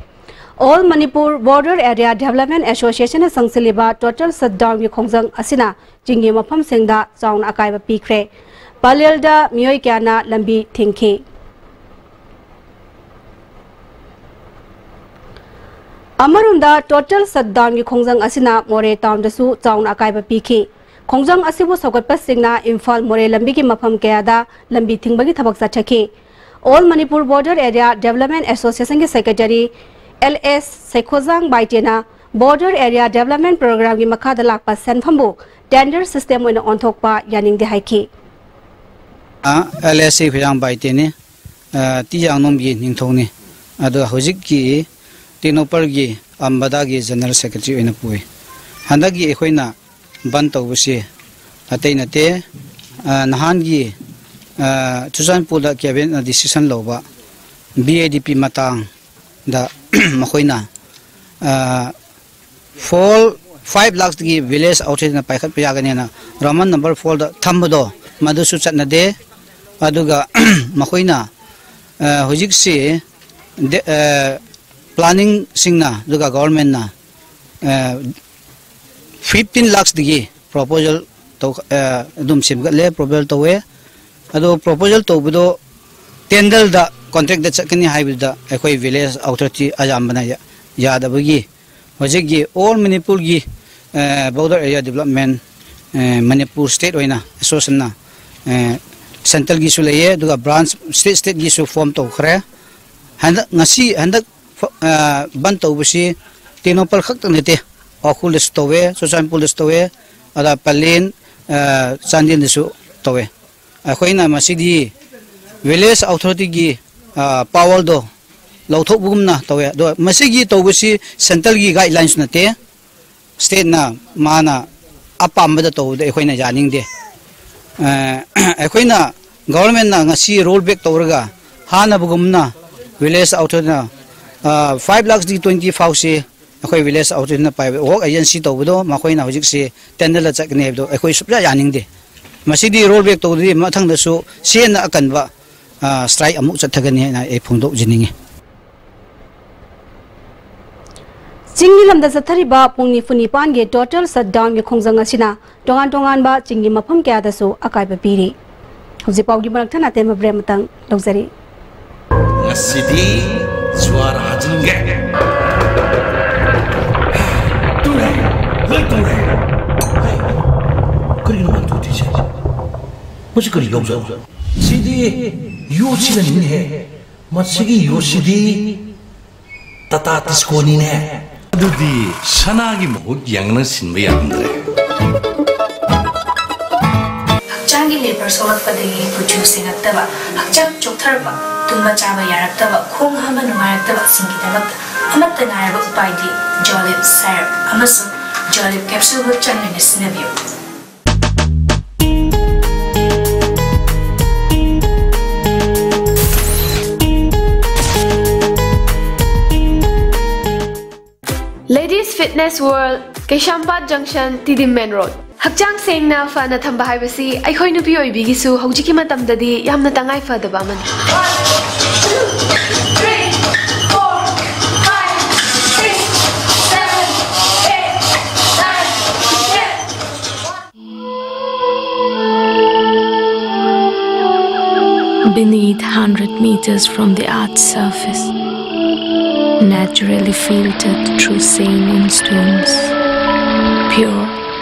All Manipur Border Area Development Associationꯅ ꯆꯪꯁꯤꯜꯂꯤꯕ total shutdownꯒꯤ ꯈꯣꯡꯖꯪ ꯑꯁꯤꯅ ꯆꯤꯡꯒꯤ ꯃꯐꯝꯁꯤꯡꯗ ꯆꯥꯎꯅ ꯑꯀꯥꯏꯕ ꯄꯤꯈ꯭ꯔꯦ꯫ ꯄꯂꯦꯜꯗ ꯃꯤꯑꯣꯏ ꯀꯌꯥꯅ ꯂꯝꯕꯤ ꯊꯤꯡꯈꯤ꯫ ꯑꯃꯔꯣꯝꯗ, total shutdownꯒꯤ ꯈꯣꯡꯖꯪ ꯑꯁꯤꯅ ꯃꯣꯔꯦ townꯗꯁꯨ ꯆꯥꯎꯅ ꯑꯀꯥꯏꯕ ꯄꯤꯈꯤ꯫ ꯈꯣꯡꯖꯪ ꯑꯁꯤꯕꯨ ꯁꯧꯒꯠꯄꯁꯤꯡꯅ ꯏꯝꯐꯥꯜ ꯃꯣꯔꯦ ꯂꯝꯕꯤꯒꯤ ꯃꯐꯝ ꯀꯌꯥꯗ ꯂꯝꯕꯤ ꯊꯤꯡꯕꯒꯤ ꯊꯕꯛ ꯆꯠꯊꯈꯤ꯫ All Manipur BorderArea Development Associationꯒꯤ secretary L S ꯁꯩꯈꯣꯖꯥꯡ ꯕꯥꯏꯇꯦꯅ Border Area Development Programꯒꯤ ꯃꯈꯥꯗ ꯂꯥꯛꯄ ꯁꯦꯟꯐꯝꯕꯨ tender system ꯑꯣꯏꯅ ꯑꯣꯟꯊꯣꯛꯄ ꯌꯥꯅꯤꯡꯗꯦ ꯍꯥꯏꯈꯤ꯫ ꯑ, L S ꯁꯤ ꯐꯤꯔꯥꯡ ꯕꯥꯏꯇꯦꯅꯤ, ꯑ, ꯇꯤ ꯌꯥꯡꯅꯣꯝꯒꯤ ꯅꯤꯡꯊꯧꯅꯤ꯫ ꯑꯗꯣ ꯍꯧꯖꯤꯛꯀꯤ ꯇꯦꯡꯅꯧꯄꯜꯒꯤ ꯑꯝꯕꯗꯥꯒꯤ general secretary ꯑꯣꯏꯅ ꯄꯨꯏ꯫ ꯍꯟꯗꯛꯀꯤ ꯑꯩꯈꯣꯏꯅ ꯕꯟ ꯇꯧꯕꯁꯤ ꯑꯇꯩ ꯅꯠꯇꯦ, ꯑ, ꯅꯍꯥꯟꯒꯤ, ꯑ, ꯆꯨꯔꯆꯥꯟꯄꯨꯔꯗ cabinetꯅ decision ꯂꯧꯕ B I D P ꯃꯇꯥꯡꯗ ꯃꯈꯣꯏꯅ, ꯑ, four, five lakhsꯇꯒꯤ village authorityꯅ ꯄꯥꯏꯈꯠꯄ ꯌꯥꯒꯅꯤꯅ Roman number fourꯗ ꯊꯝꯕꯗꯣ ꯃꯗꯨꯁꯨ ꯆꯠꯅꯗꯦ꯫ ꯑꯗꯨꯒ ꯃꯈꯣꯏꯅ, ꯑ, ꯍꯧꯖꯤꯛꯁꯤ ꯗꯦ-, ꯑ, planningꯁꯤꯡꯅ ꯑꯗꯨꯒ governmentꯅ, ꯑ, fifteen lakhsꯇꯒꯤ proposal ꯇꯧ-, ꯑ, ꯑꯗꯨꯝ ꯁꯦꯝꯒꯠꯂꯦ, proposal ꯇꯧꯋꯦ꯫ ꯑꯗꯣ proposal ꯇꯧꯕꯗꯣ tenderꯗ, contractꯗ ꯆꯠꯀꯅꯤ ꯍꯥꯏꯕꯗꯨꯗ ꯑꯩꯈꯣꯏ village authority ꯑꯌꯥꯝꯕꯅ ꯌꯥ-, ꯌꯥꯗꯕꯒꯤ ꯍꯧꯖꯤꯛꯀꯤ all ꯃꯅꯤꯄꯨꯔꯒꯤ, ꯑ, border area development Manipur state ꯑꯣꯏꯅ ꯑꯦꯁꯣꯁꯤꯌꯦꯁꯟꯅ ꯁꯦꯟꯇ꯭ꯔꯦꯜꯒꯤꯁꯨ ꯂꯩꯌꯦ, ꯑꯗꯨꯒ ꯕ꯭ꯔꯥꯟꯁ ꯁ꯭ꯇꯦꯠ ꯁ꯭ꯇꯦꯠꯀꯤꯁꯨ ꯐꯣꯔꯝ ꯇꯧꯈ꯭ꯔꯦ꯫ ꯍꯟꯗꯛ, ꯉꯁꯤ, ꯍꯟꯗꯛ ꯕꯟ ꯇꯧꯕꯁꯤ ꯇꯦꯡꯅꯧꯄꯜ ꯈꯛꯇ ꯅꯠꯇꯦ, ꯎꯈ꯭ꯔꯨꯜꯗꯁꯨ ꯇꯧꯋꯦ, ꯆꯨꯔꯆꯥꯟꯄꯨꯔꯗꯁꯨ ꯇꯧꯋꯦ, ꯑꯗ ꯄꯂꯦꯟ, ꯆꯥꯟꯗꯦꯜꯗꯁꯨ ꯇꯧꯋꯦ꯫ ꯑꯩꯈꯣꯏꯅ ꯃꯁꯤꯗꯤ ꯚꯤꯂꯦꯖ ꯑꯣꯊꯣꯔꯤꯇꯤꯒꯤ ꯄꯥꯋꯔꯗꯣ ꯂꯧꯊꯣꯛꯄꯒꯨꯝꯅ ꯇꯧꯋꯦ꯫ ꯑꯗꯣ ꯃꯁꯤꯒꯤ ꯇꯧꯕꯁꯤ ꯁꯦꯟꯇ꯭ꯔꯦꯜꯒꯤ ꯒꯥꯏꯗꯂꯥꯏꯟꯁ ꯅꯠꯇꯦ, ꯁ꯭ꯇꯦꯠꯅ ꯃꯥꯅ ꯑꯄꯥꯝꯕꯗ ꯇꯧꯕꯗ ꯑꯩꯈꯣꯏꯅ ꯌꯥꯅꯤꯡꯗꯦ꯫ ꯑꯩꯈꯣꯏꯅ, ꯒꯣꯕꯔꯃꯦꯟꯅ ꯉꯁꯤ ꯔꯣꯜ ꯕꯦꯛ ꯇꯧꯔꯒ ꯍꯥꯟꯅꯕꯒꯨꯝꯅ ꯚꯤꯂꯦꯖ ꯑꯣꯊꯣꯔꯤꯇꯤꯅ ꯐꯥꯏꯚ ꯂꯥꯛꯁꯇꯒꯤ ꯇ꯭ꯋꯦꯟꯇꯤ ꯐꯥꯎꯁꯤ ꯑꯩꯈꯣꯏ ꯚꯤꯂꯦꯖ ꯑꯣꯊꯣꯔꯤꯇꯤꯅ ꯄꯥꯏꯕ ꯋꯥꯔꯛ ꯑꯦꯖꯦꯟꯁꯤ ꯇꯧꯕꯗꯣ ꯃꯈꯣꯏꯅ ꯍꯧꯖꯤꯛꯁꯤ ꯇꯦꯟꯗꯔꯗ ꯆꯠꯀꯅꯤ ꯍꯥꯏꯕꯗꯣ ꯑꯩꯈꯣꯏ ꯁꯨꯛꯌꯥ ꯌꯥꯅꯤꯡꯗꯦ꯫ ꯃꯁꯤꯗꯤ ꯔꯣꯜ ꯕꯦꯛ ꯇꯧꯗ꯭ꯔꯗꯤ ꯃꯊꯪꯗꯁꯨ ꯁꯤ ꯍꯦꯟꯅ ꯑꯀꯟꯕ ꯁ꯭ꯇ꯭ꯔꯥꯏꯛ ꯑꯃꯨꯛ ꯆꯠꯊꯒꯅꯤ ꯍꯥꯏꯅ ꯑꯩ ꯐꯣꯡꯗꯣꯛꯆꯅꯤꯡꯉꯤ꯫ ꯆꯤꯡꯒꯤ ꯂꯝꯗ ꯆꯠꯊꯔꯤꯕ ꯄꯨꯡ ꯅꯤꯐꯨ ꯅꯤꯄꯥꯟꯒꯤ ꯇꯣꯇꯦꯜ ꯁꯠꯗꯥꯎꯟꯒꯤ ꯈꯣꯡꯖꯪ ꯑꯁꯤꯅ ꯇꯣꯉꯥꯟ ꯇꯣꯉꯥꯟꯕ ꯆꯤꯡꯒꯤ ꯃꯐꯝ ꯀꯌꯥꯗꯁꯨ ꯑꯀꯥꯏꯕ ꯄꯤꯔꯤ꯫ ꯍꯧꯖꯤꯛ ꯄꯥꯎꯒꯤ ꯃꯔꯛ ꯊꯠꯅ ꯑꯇꯦꯟꯕ ꯕ꯭ꯔꯦꯛ ꯑꯃꯇꯪ ꯂꯧꯖꯔꯤ꯫ ꯉꯁꯤꯗꯤ ꯖ꯭ꯋꯥꯔ ꯍꯥꯖꯤꯟꯒꯦ꯫ ꯇꯨꯔꯦ, ꯂꯣꯏ ꯇꯨꯔꯦ꯫ ꯍꯩ, ꯀꯔꯤꯅꯣ ꯃꯥꯅ ꯇꯨꯗ꯭ꯔꯤꯁꯦ? ꯃꯁꯤ ꯀꯔꯤ ꯌꯧꯖꯥꯠꯅꯣ? ꯁꯤꯗꯤ ꯌꯣꯠꯁꯤꯅꯅꯤꯅꯦꯍꯦ꯫ ꯃꯁꯤꯒꯤ ꯌꯣꯠꯁꯤꯗꯤ ꯇꯥꯇꯥ ꯇꯤꯁꯀꯣꯅꯤꯅꯦ꯫ ꯑꯗꯨꯗꯤ ꯁꯅꯥꯒꯤ ꯃꯍꯨꯠ ꯌꯥꯡꯅ ꯁꯤꯟꯕ ꯌꯥꯔꯝꯗ꯭ꯔꯦ꯫ ꯍꯛꯆꯥꯡꯒꯤ ꯂꯦꯕꯔ ꯁꯣꯛꯂꯛꯄꯗꯒꯤ ꯀꯨꯆꯨ ꯁꯦꯡꯉꯛꯇꯕ, ꯍꯛꯆꯥꯡ ꯆꯣꯛꯊꯔꯛꯄ, ꯇꯨꯝꯕ ꯆꯥꯕ ꯌꯥꯔꯛꯇꯕ, ꯈꯣꯡ ꯍꯥꯝꯕ ꯅꯨꯡꯉꯥꯏꯔꯛꯇꯕꯁꯤꯡꯒꯤꯗꯃꯛꯇ ꯑꯃꯠꯇ ꯉꯥꯏꯔꯕ ꯎꯄꯥꯏꯗꯤ ꯖꯣꯂꯤꯞ ꯁꯥꯏꯔꯞ ꯑꯃꯁꯨꯡ ꯖꯣꯂꯤꯞ ꯀꯦꯞꯁꯨꯜ ꯍꯛꯆꯥꯡ ꯑꯣꯏꯅ ꯁꯤꯖꯤꯟꯅꯕꯤꯌꯨ꯫ Ladies Fitness World, ꯀꯩꯁꯥꯝꯄꯥꯠ ꯖꯪꯁꯟ, ꯇꯤꯗꯤꯝ ꯃꯦꯟ ꯔꯣꯗ꯫ ꯍꯛꯆꯥꯡ ꯁꯦꯡꯅ ꯐꯅ ꯊꯝꯕ ꯍꯥꯏꯕꯁꯤ ꯑꯩꯈꯣꯏ ꯅꯨꯄꯤ ꯑꯣꯏꯕꯤꯒꯤꯁꯨ ꯍꯧꯖꯤꯛꯀꯤ ꯃꯇꯝꯗꯗꯤ ꯌꯥꯝꯅ ꯇꯉꯥꯏ ꯐꯗꯕ ꯑꯃꯅꯤ꯫ Beneath, hundred meters from the earth's surface, naturally filtered through saline streams, pure,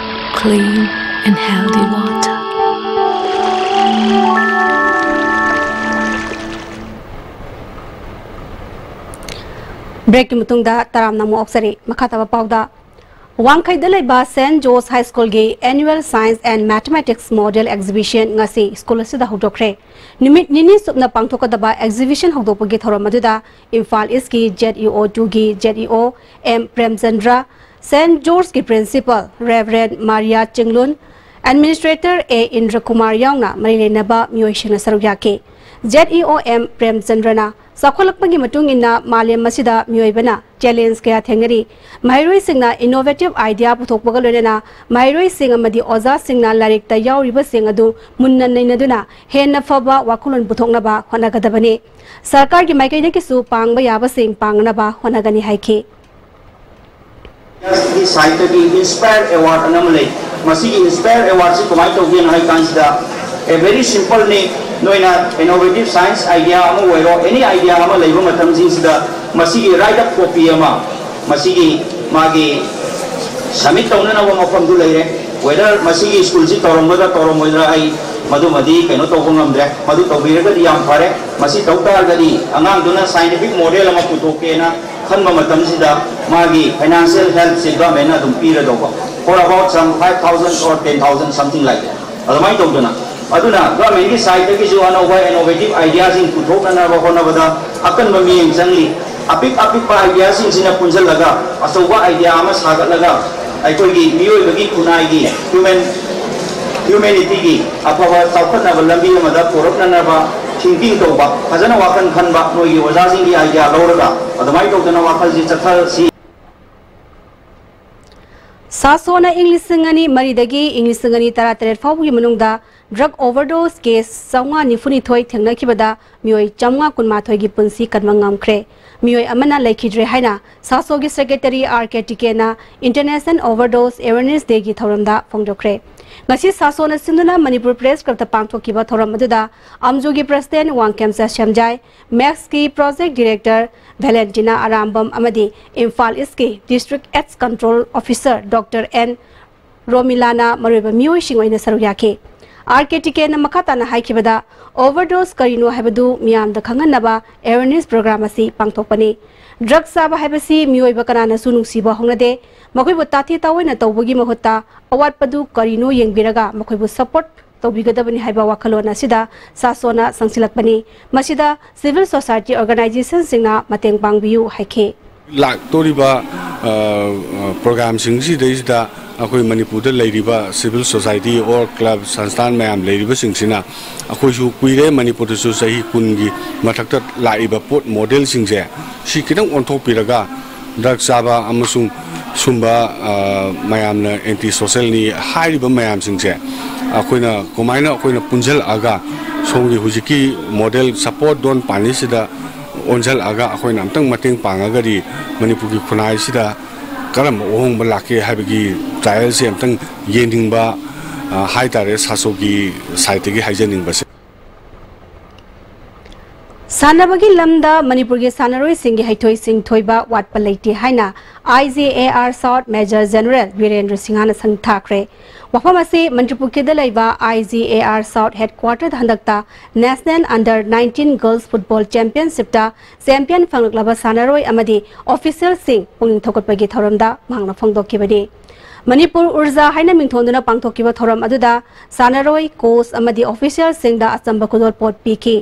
clean, and healthy water. ꯕ꯭ꯔꯦꯛꯀꯤ ꯃꯇꯨꯡꯗ ꯇꯔꯥꯝꯅ ꯑꯃꯨꯛ ꯑꯣꯛꯆꯔꯤ꯫ ꯃꯈꯥ ꯇꯥꯕ ꯄꯥꯎꯗ, ꯋꯥꯡꯈꯩꯗ ꯂꯩꯕ ꯁꯦꯟꯠ ꯖꯣꯔꯖ ꯍꯥꯏ ꯁ꯭ꯀꯨꯜꯒꯤ Annual Science and Mathematics Model Exhibition ꯉꯁꯤ ꯁ꯭ꯀꯨꯜ ꯑꯁꯤꯗ ꯍꯧꯗꯣꯛꯈ꯭ꯔꯦ꯫ ꯅꯨꯃꯤꯠ ꯅꯤꯅꯤ ꯆꯨꯞꯅ ꯄꯥꯡꯊꯣꯛꯀꯗꯕ exhibition ꯍꯧꯗꯣꯛꯄꯒꯤ ꯊꯧꯔꯝ ꯑꯗꯨꯗ ꯏꯝꯐꯥꯜ ꯏꯁꯀꯤ Z E O two ꯒꯤ Z E O M Premchandra, saint ꯖꯣꯔꯖꯀꯤ Principal Reverend Maria Chinglun, Administrator A Indrakumar ꯌꯥꯎꯅ ꯃꯔꯤ ꯂꯩꯅꯕ ꯃꯤꯑꯣꯏꯁꯤꯡꯅ ꯁꯔꯨꯛ ꯌꯥꯈꯤ꯫ Z E O M ꯄ꯭ꯔꯦꯝꯆꯟꯗ꯭ꯔꯅ ꯆꯥꯎꯈꯠꯂꯛꯄꯒꯤ ꯃꯇꯨꯡ ꯏꯟꯅ ꯃꯥꯂꯦꯝ ꯑꯁꯤꯗ ꯃꯤꯑꯣꯏꯕꯅ challenge ꯀꯌꯥ ꯊꯦꯡꯅꯔꯤ꯫ ꯃꯍꯩꯔꯣꯏꯁꯤꯡꯅ innovative idea ꯄꯨꯊꯣꯛꯄꯒ ꯂꯣꯏꯅꯅ ꯃꯍꯩꯔꯣꯏꯁꯤꯡ ꯑꯃꯗꯤ ꯑꯣꯖꯥꯁꯤꯡꯅ ꯂꯥꯏꯔꯤꯛꯇ ꯌꯥꯎꯔꯤꯕꯁꯤꯡ ꯑꯗꯨ ꯃꯨꯟꯅ ꯅꯩꯅꯗꯨꯅ ꯍꯦꯟꯅ ꯐꯕ ꯋꯥꯈꯜꯂꯣꯟ ꯄꯨꯊꯣꯛꯅꯕ ꯍꯣꯠꯅꯒꯗꯕꯅꯤ꯫ ꯁꯔꯀꯥꯔꯒꯤ ꯃꯥꯏꯀꯩꯗꯒꯤꯁꯨ ꯄꯥꯡꯕ ꯌꯥꯕꯁꯤꯡ ꯄꯥꯡꯅꯕ ꯍꯣꯠꯅꯒꯅꯤ ꯍꯥꯏꯈꯤ꯫ ꯒꯤ ꯁꯥꯏꯠꯇꯒꯤ ꯏꯟꯁꯄꯥꯌꯔ ꯑꯦꯋꯥꯔꯗ ꯑꯅ ꯑꯃ ꯂꯩ꯫ ꯃꯁꯤꯒꯤ ꯏꯟꯁꯄꯥꯌꯔ ꯑꯦꯋꯥꯔꯗꯁꯤ ꯀꯃꯥꯏꯅ ꯇꯧꯒꯦꯅ ꯍꯥꯏ ꯀꯥꯟꯁꯤꯗ, a very simple ꯅꯤ꯫ ꯅꯣꯏꯅ innovative science idea ꯑꯃ ꯑꯣꯏꯔꯣ, any idea ꯑꯃ ꯂꯩꯕ ꯃꯇꯝꯁꯤꯡꯁꯤꯗ ꯃꯁꯤꯒꯤ write up copy ꯑꯃ ꯃꯁꯤꯒꯤ ꯃꯥꯒꯤ submit ꯇꯧꯅꯅꯕ ꯃꯐꯝꯗꯨ ꯂꯩꯔꯦ꯫ Whether ꯃꯁꯤꯒꯤ ꯁ꯭ꯀꯨꯜꯁꯤ ꯇꯧꯔꯝꯒꯗ꯭ꯔꯥ ꯇꯧꯔꯝꯃꯣꯏꯗ꯭ꯔꯥ ꯑꯩ ꯃꯗꯨꯃꯗꯤ ꯀꯩꯅꯣ ꯇꯧꯕ ꯉꯝꯗ꯭ꯔꯦ꯫ ꯃꯗꯨ ꯇꯧꯕꯤꯔꯒꯗꯤ ꯌꯥꯝ ꯐꯔꯦ꯫ ꯃꯁꯤ ꯇꯧ ꯇꯥꯔꯒꯗꯤ ꯑꯉꯥꯡꯗꯨꯅ scientific model ꯑꯃ ꯄꯨꯊꯣꯛꯀꯦꯅ ꯈꯟꯕ ꯃꯇꯝꯁꯤꯗ ꯃꯥꯒꯤ financial help ꯁꯤ government ꯅ ꯑꯗꯨꯝ ꯄꯤꯔꯗꯧꯕ, for about some five thousand or ten thousand, something like that꯫ ꯑꯗꯨꯃꯥꯏꯅ ꯇꯧꯗꯅ, ꯑꯗꯨꯅ government ꯀꯤ side ꯇꯒꯤꯁꯨ ꯑꯅꯧꯕ innovative idea ꯁꯤꯡ ꯄꯨꯊꯣꯛꯅꯅꯕ ꯍꯣꯠꯅꯕꯗ ꯑꯀꯟꯕ ꯃꯤꯠꯌꯦꯡ ꯆꯪꯂꯤ꯫ ꯑꯄꯤꯛ ꯑꯄꯤꯛꯄ idea ꯁꯤꯡꯁꯤꯅ ꯄꯨꯟꯁꯤꯜꯂꯒ ꯑꯆꯧꯕ idea ꯑꯃ ꯁꯥꯒꯠꯂꯒ ꯑꯩꯈꯣꯏꯒꯤ ꯃꯤꯑꯣꯏꯕꯒꯤ ꯈꯨꯟꯅꯥꯏꯒꯤ human humanity ꯒꯤ ꯑꯐꯕ ꯆꯥꯎꯈꯠꯅꯕ ꯂꯝꯕꯤ ꯑꯃꯗ ꯄꯨꯔꯛꯅꯅꯕ thinking ꯇꯧꯕ, ꯐꯖꯅ ꯋꯥꯈꯜ ꯈꯟꯕ, ꯅꯣꯏꯒꯤ ꯑꯣꯖꯥꯁꯤꯡꯒꯤ idea ꯂꯧꯔꯒ ꯑꯗꯨꯃꯥꯏꯅ ꯇꯧꯗꯅ ꯋꯥꯈꯜꯁꯤ ꯆꯠꯊꯁꯤ꯫ ꯁꯥꯁꯣꯅ ꯏꯪ ꯂꯤꯁꯤꯡ ꯑꯅꯤ ꯃꯔꯤꯗꯒꯤ ꯏꯪ ꯂꯤꯁꯤꯡ ꯑꯅꯤ ꯇꯔꯥꯇꯔꯦꯠ ꯐꯥꯎꯕꯒꯤ ꯃꯅꯨꯡꯗ drug overdose case ꯆꯥꯝꯃꯉꯥ ꯅꯤꯐꯨꯅꯤꯊꯣꯏ ꯊꯦꯡꯅꯈꯤꯕꯗ ꯃꯤꯑꯣꯏ ꯆꯥꯝꯃꯉꯥ ꯀꯨꯟꯃꯥꯊꯣꯏꯒꯤ ꯄꯨꯟꯁꯤ ꯀꯟꯕ ꯉꯝꯈ꯭ꯔꯦ꯫ ꯃꯤꯑꯣꯏ ꯑꯃꯅ ꯂꯩꯈꯤꯗ꯭ꯔꯦ ꯍꯥꯏꯅ ꯁꯥꯁꯣꯒꯤ secretary R K Tikena International Overdose Awareness Day ꯒꯤ ꯊꯧꯔꯝꯗ ꯐꯣꯡꯗꯣꯛꯈ꯭ꯔꯦ꯫ ꯉꯁꯤ ꯁꯥꯁꯣꯅ ꯁꯤꯟꯗꯨꯅ ꯃꯅꯤꯄꯨꯔ Press Club ꯇ ꯄꯥꯡꯊꯣꯛꯈꯤꯕ ꯊꯧꯔꯝ ꯑꯗꯨꯗ ꯑꯝꯖꯨꯒꯤ President ꯋꯥꯡꯈꯦꯝꯆ ꯁꯦꯝꯖꯥꯏ, ꯃꯦꯛꯁꯀꯤ Project Director ꯚꯦꯂꯦꯟꯇꯤꯅꯥ ꯑꯔꯥꯝꯕꯝ ꯑꯃꯗꯤ ꯏꯝꯐꯥꯜ ꯏꯁꯀꯤ District AIDS Control Officer Doctor N ꯔꯣꯃꯤꯂꯥꯅ ꯃꯔꯨꯑꯣꯏꯕ ꯃꯤꯑꯣꯏꯁꯤꯡ ꯑꯣꯏꯅ ꯁꯔꯨꯛ ꯌꯥꯈꯤ꯫ ꯑꯥꯔ ꯀꯦ ꯇꯤꯀꯦꯟꯅ ꯃꯈꯥ ꯇꯥꯅ ꯍꯥꯏꯈꯤꯕꯗ, ꯑꯣꯚꯔꯗꯣꯁ ꯀꯔꯤꯅꯣ ꯍꯥꯏꯕꯗꯨ ꯃꯤꯌꯥꯝꯗ ꯈꯪꯍꯟꯅꯕ ꯑꯦꯋꯦꯔꯅꯦꯁ ꯄ꯭ꯔꯣꯒ꯭ꯔꯥꯝ ꯑꯁꯤ ꯄꯥꯡꯊꯣꯛꯄꯅꯤ꯫ ꯗ꯭ꯔꯒ ꯆꯥꯕ ꯍꯥꯏꯕꯁꯤ ꯃꯤꯑꯣꯏꯕ ꯀꯅꯥꯅꯁꯨ ꯅꯨꯡꯁꯤꯕ ꯍꯧꯅꯗꯦ꯫ ꯃꯈꯣꯏꯕꯨ ꯇꯥꯊꯤ ꯇꯥꯑꯣꯏꯅ ꯇꯧꯕꯒꯤ ꯃꯍꯨꯠꯇ ꯑꯋꯥꯠꯄꯗꯨ ꯀꯔꯤꯅꯣ ꯌꯦꯡꯕꯤꯔꯒ ꯃꯈꯣꯏꯕꯨ ꯁꯄꯣꯔꯠ ꯇꯧꯕꯤꯒꯗꯕꯅꯤ ꯍꯥꯏꯕ ꯋꯥꯈꯜꯂꯣꯟ ꯑꯁꯤꯗ ꯁꯥꯁꯣꯅ ꯆꯪꯁꯤꯜꯂꯛꯄꯅꯤ꯫ ꯃꯁꯤꯗ ꯁꯤꯚꯤꯜ ꯁꯣꯁꯥꯏꯇꯤ ꯑꯣꯔꯒꯅꯥꯏꯖꯦꯁꯟꯁꯤꯡꯅ ꯃꯇꯦꯡ ꯄꯥꯡꯕꯤꯌꯨ ꯍꯥꯏꯈꯤ꯫ ꯂꯥꯛꯇꯣꯔꯤꯕ, ꯑ, ꯑ, ꯄ꯭ꯔꯣꯒ꯭ꯔꯥꯝꯁꯤꯡꯁꯤꯗꯩꯁꯤꯗ ꯑꯩꯈꯣꯏ ꯃꯅꯤꯄꯨꯔꯗ ꯂꯩꯔꯤꯕ ꯁꯤꯚꯤꯜ ꯁꯣꯁꯥꯏꯇꯤ ꯑꯣꯔ ꯀ꯭ꯂꯕ, ꯁꯪꯁꯊꯥꯟ ꯃꯌꯥꯝ ꯂꯩꯔꯤꯕꯁꯤꯡꯁꯤꯅ, ꯑꯩꯈꯣꯏꯁꯨ ꯀꯨꯏꯔꯦ ꯃꯅꯤꯄꯨꯔꯗꯁꯨ ꯆꯍꯤ ꯀꯨꯟꯒꯤ ꯃꯊꯛꯇ ꯂꯥꯛꯏꯕ ꯄꯣꯠ ꯃꯣꯗꯦꯜꯁꯤꯡꯁꯦ ꯁꯤ ꯈꯤꯇꯪ ꯑꯣꯟꯊꯣꯛꯄꯤꯔꯒ ꯗ꯭ꯔꯒ ꯆꯥꯕ ꯑꯃꯁꯨꯡ ꯁꯨꯝꯕ, ꯑ, ꯃꯌꯥꯝꯅ ꯑꯦꯟꯇꯤ ꯁꯣꯁꯦꯜꯅꯤ ꯍꯥꯏꯔꯤꯕ ꯃꯌꯥꯝꯁꯤꯡꯁꯦ ꯑꯩꯈꯣꯏꯅ ꯀꯃꯥꯏꯅ ꯑꯩꯈꯣꯏꯅ ꯄꯨꯟꯁꯤꯜꯂꯛꯑꯒ ꯁꯣꯝꯒꯤ ꯍꯧꯖꯤꯛꯀꯤ ꯃꯣꯗꯦꯜ ꯁꯄꯣꯔꯠ ꯗꯣꯟ ꯄꯥꯅꯤꯁꯤꯗ ꯑꯣꯟꯁꯤꯜꯂꯛꯑꯒ ꯑꯩꯈꯣꯏꯅ ꯑꯝꯇꯪ ꯃꯇꯦꯡ ꯄꯥꯡꯉꯒꯗꯤ ꯃꯅꯤꯄꯨꯔꯒꯤ ꯈꯨꯟꯅꯥꯏꯁꯤꯗ ꯀꯔꯝꯕ ꯑꯍꯣꯡꯕ ꯂꯥꯛꯀꯦ ꯍꯥꯏꯕꯒꯤ ꯇ꯭ꯔꯥꯏꯌꯦꯜꯁꯦ ꯑꯝꯇꯪ ꯌꯦꯡꯅꯤꯡꯕ, ꯑ, ꯍꯥꯏꯇꯥꯔꯦ, ꯁꯥꯁꯣꯒꯤ ꯁꯥꯏꯠꯇꯒꯤ ꯍꯥꯏꯖꯅꯤꯡꯕꯁꯦ꯫ ꯁꯥꯟꯅꯕꯒꯤ ꯂꯝꯗ ꯃꯅꯤꯄꯨꯔꯒꯤ ꯁꯥꯟꯅꯔꯣꯏꯁꯤꯡꯒꯤ ꯍꯩꯊꯣꯏ ꯁꯤꯡꯊꯣꯏꯕ ꯋꯥꯠꯄ ꯂꯩꯇꯦ ꯍꯥꯏꯅ I G A R south major general Birendra ꯁꯤꯡꯍꯅ ꯁꯪꯊꯥꯈ꯭ꯔꯦ꯫ ꯋꯥꯐꯝ ꯑꯁꯤ ꯃꯟꯇ꯭ꯔꯤꯄꯨꯈ꯭ꯔꯤꯗ ꯂꯩꯕ I G A R south ꯍꯦꯗꯀ꯭ꯋꯥꯇꯔꯗ ꯍꯟꯗꯛꯇ national under nineteen girls football ꯆꯦꯝꯄꯤꯌꯟꯁꯤꯞꯇ ꯆꯦꯝꯄꯤꯌꯟ ꯐꯪꯂꯛꯂꯕ ꯁꯥꯟꯅꯔꯣꯏ ꯑꯃꯗꯤ ꯑꯣꯐꯤꯁꯤꯌꯦꯜꯁꯤꯡ ꯄꯨꯛꯅꯤꯡ ꯊꯧꯒꯠꯄꯒꯤ ꯊꯧꯔꯝꯗ ꯃꯍꯥꯛꯅ ꯐꯣꯡꯗꯣꯛꯈꯤꯕꯅꯤ꯫ ꯃꯅꯤꯄꯨꯔ ꯎꯔꯖꯥ ꯍꯥꯏꯅ ꯃꯤꯡꯊꯣꯟꯗꯨꯅ ꯄꯥꯡꯊꯣꯛꯈꯤꯕ ꯊꯧꯔꯝ ꯑꯗꯨꯗ ꯁꯥꯟꯅꯔꯣꯏ, ꯀꯣꯆ ꯑꯃꯗꯤ ꯑꯣꯐꯤꯁꯤꯌꯦꯜꯁꯤꯡꯗ ꯑꯆꯝꯕ ꯈꯨꯗꯣꯜꯄꯣꯠ ꯄꯤꯈꯤ꯫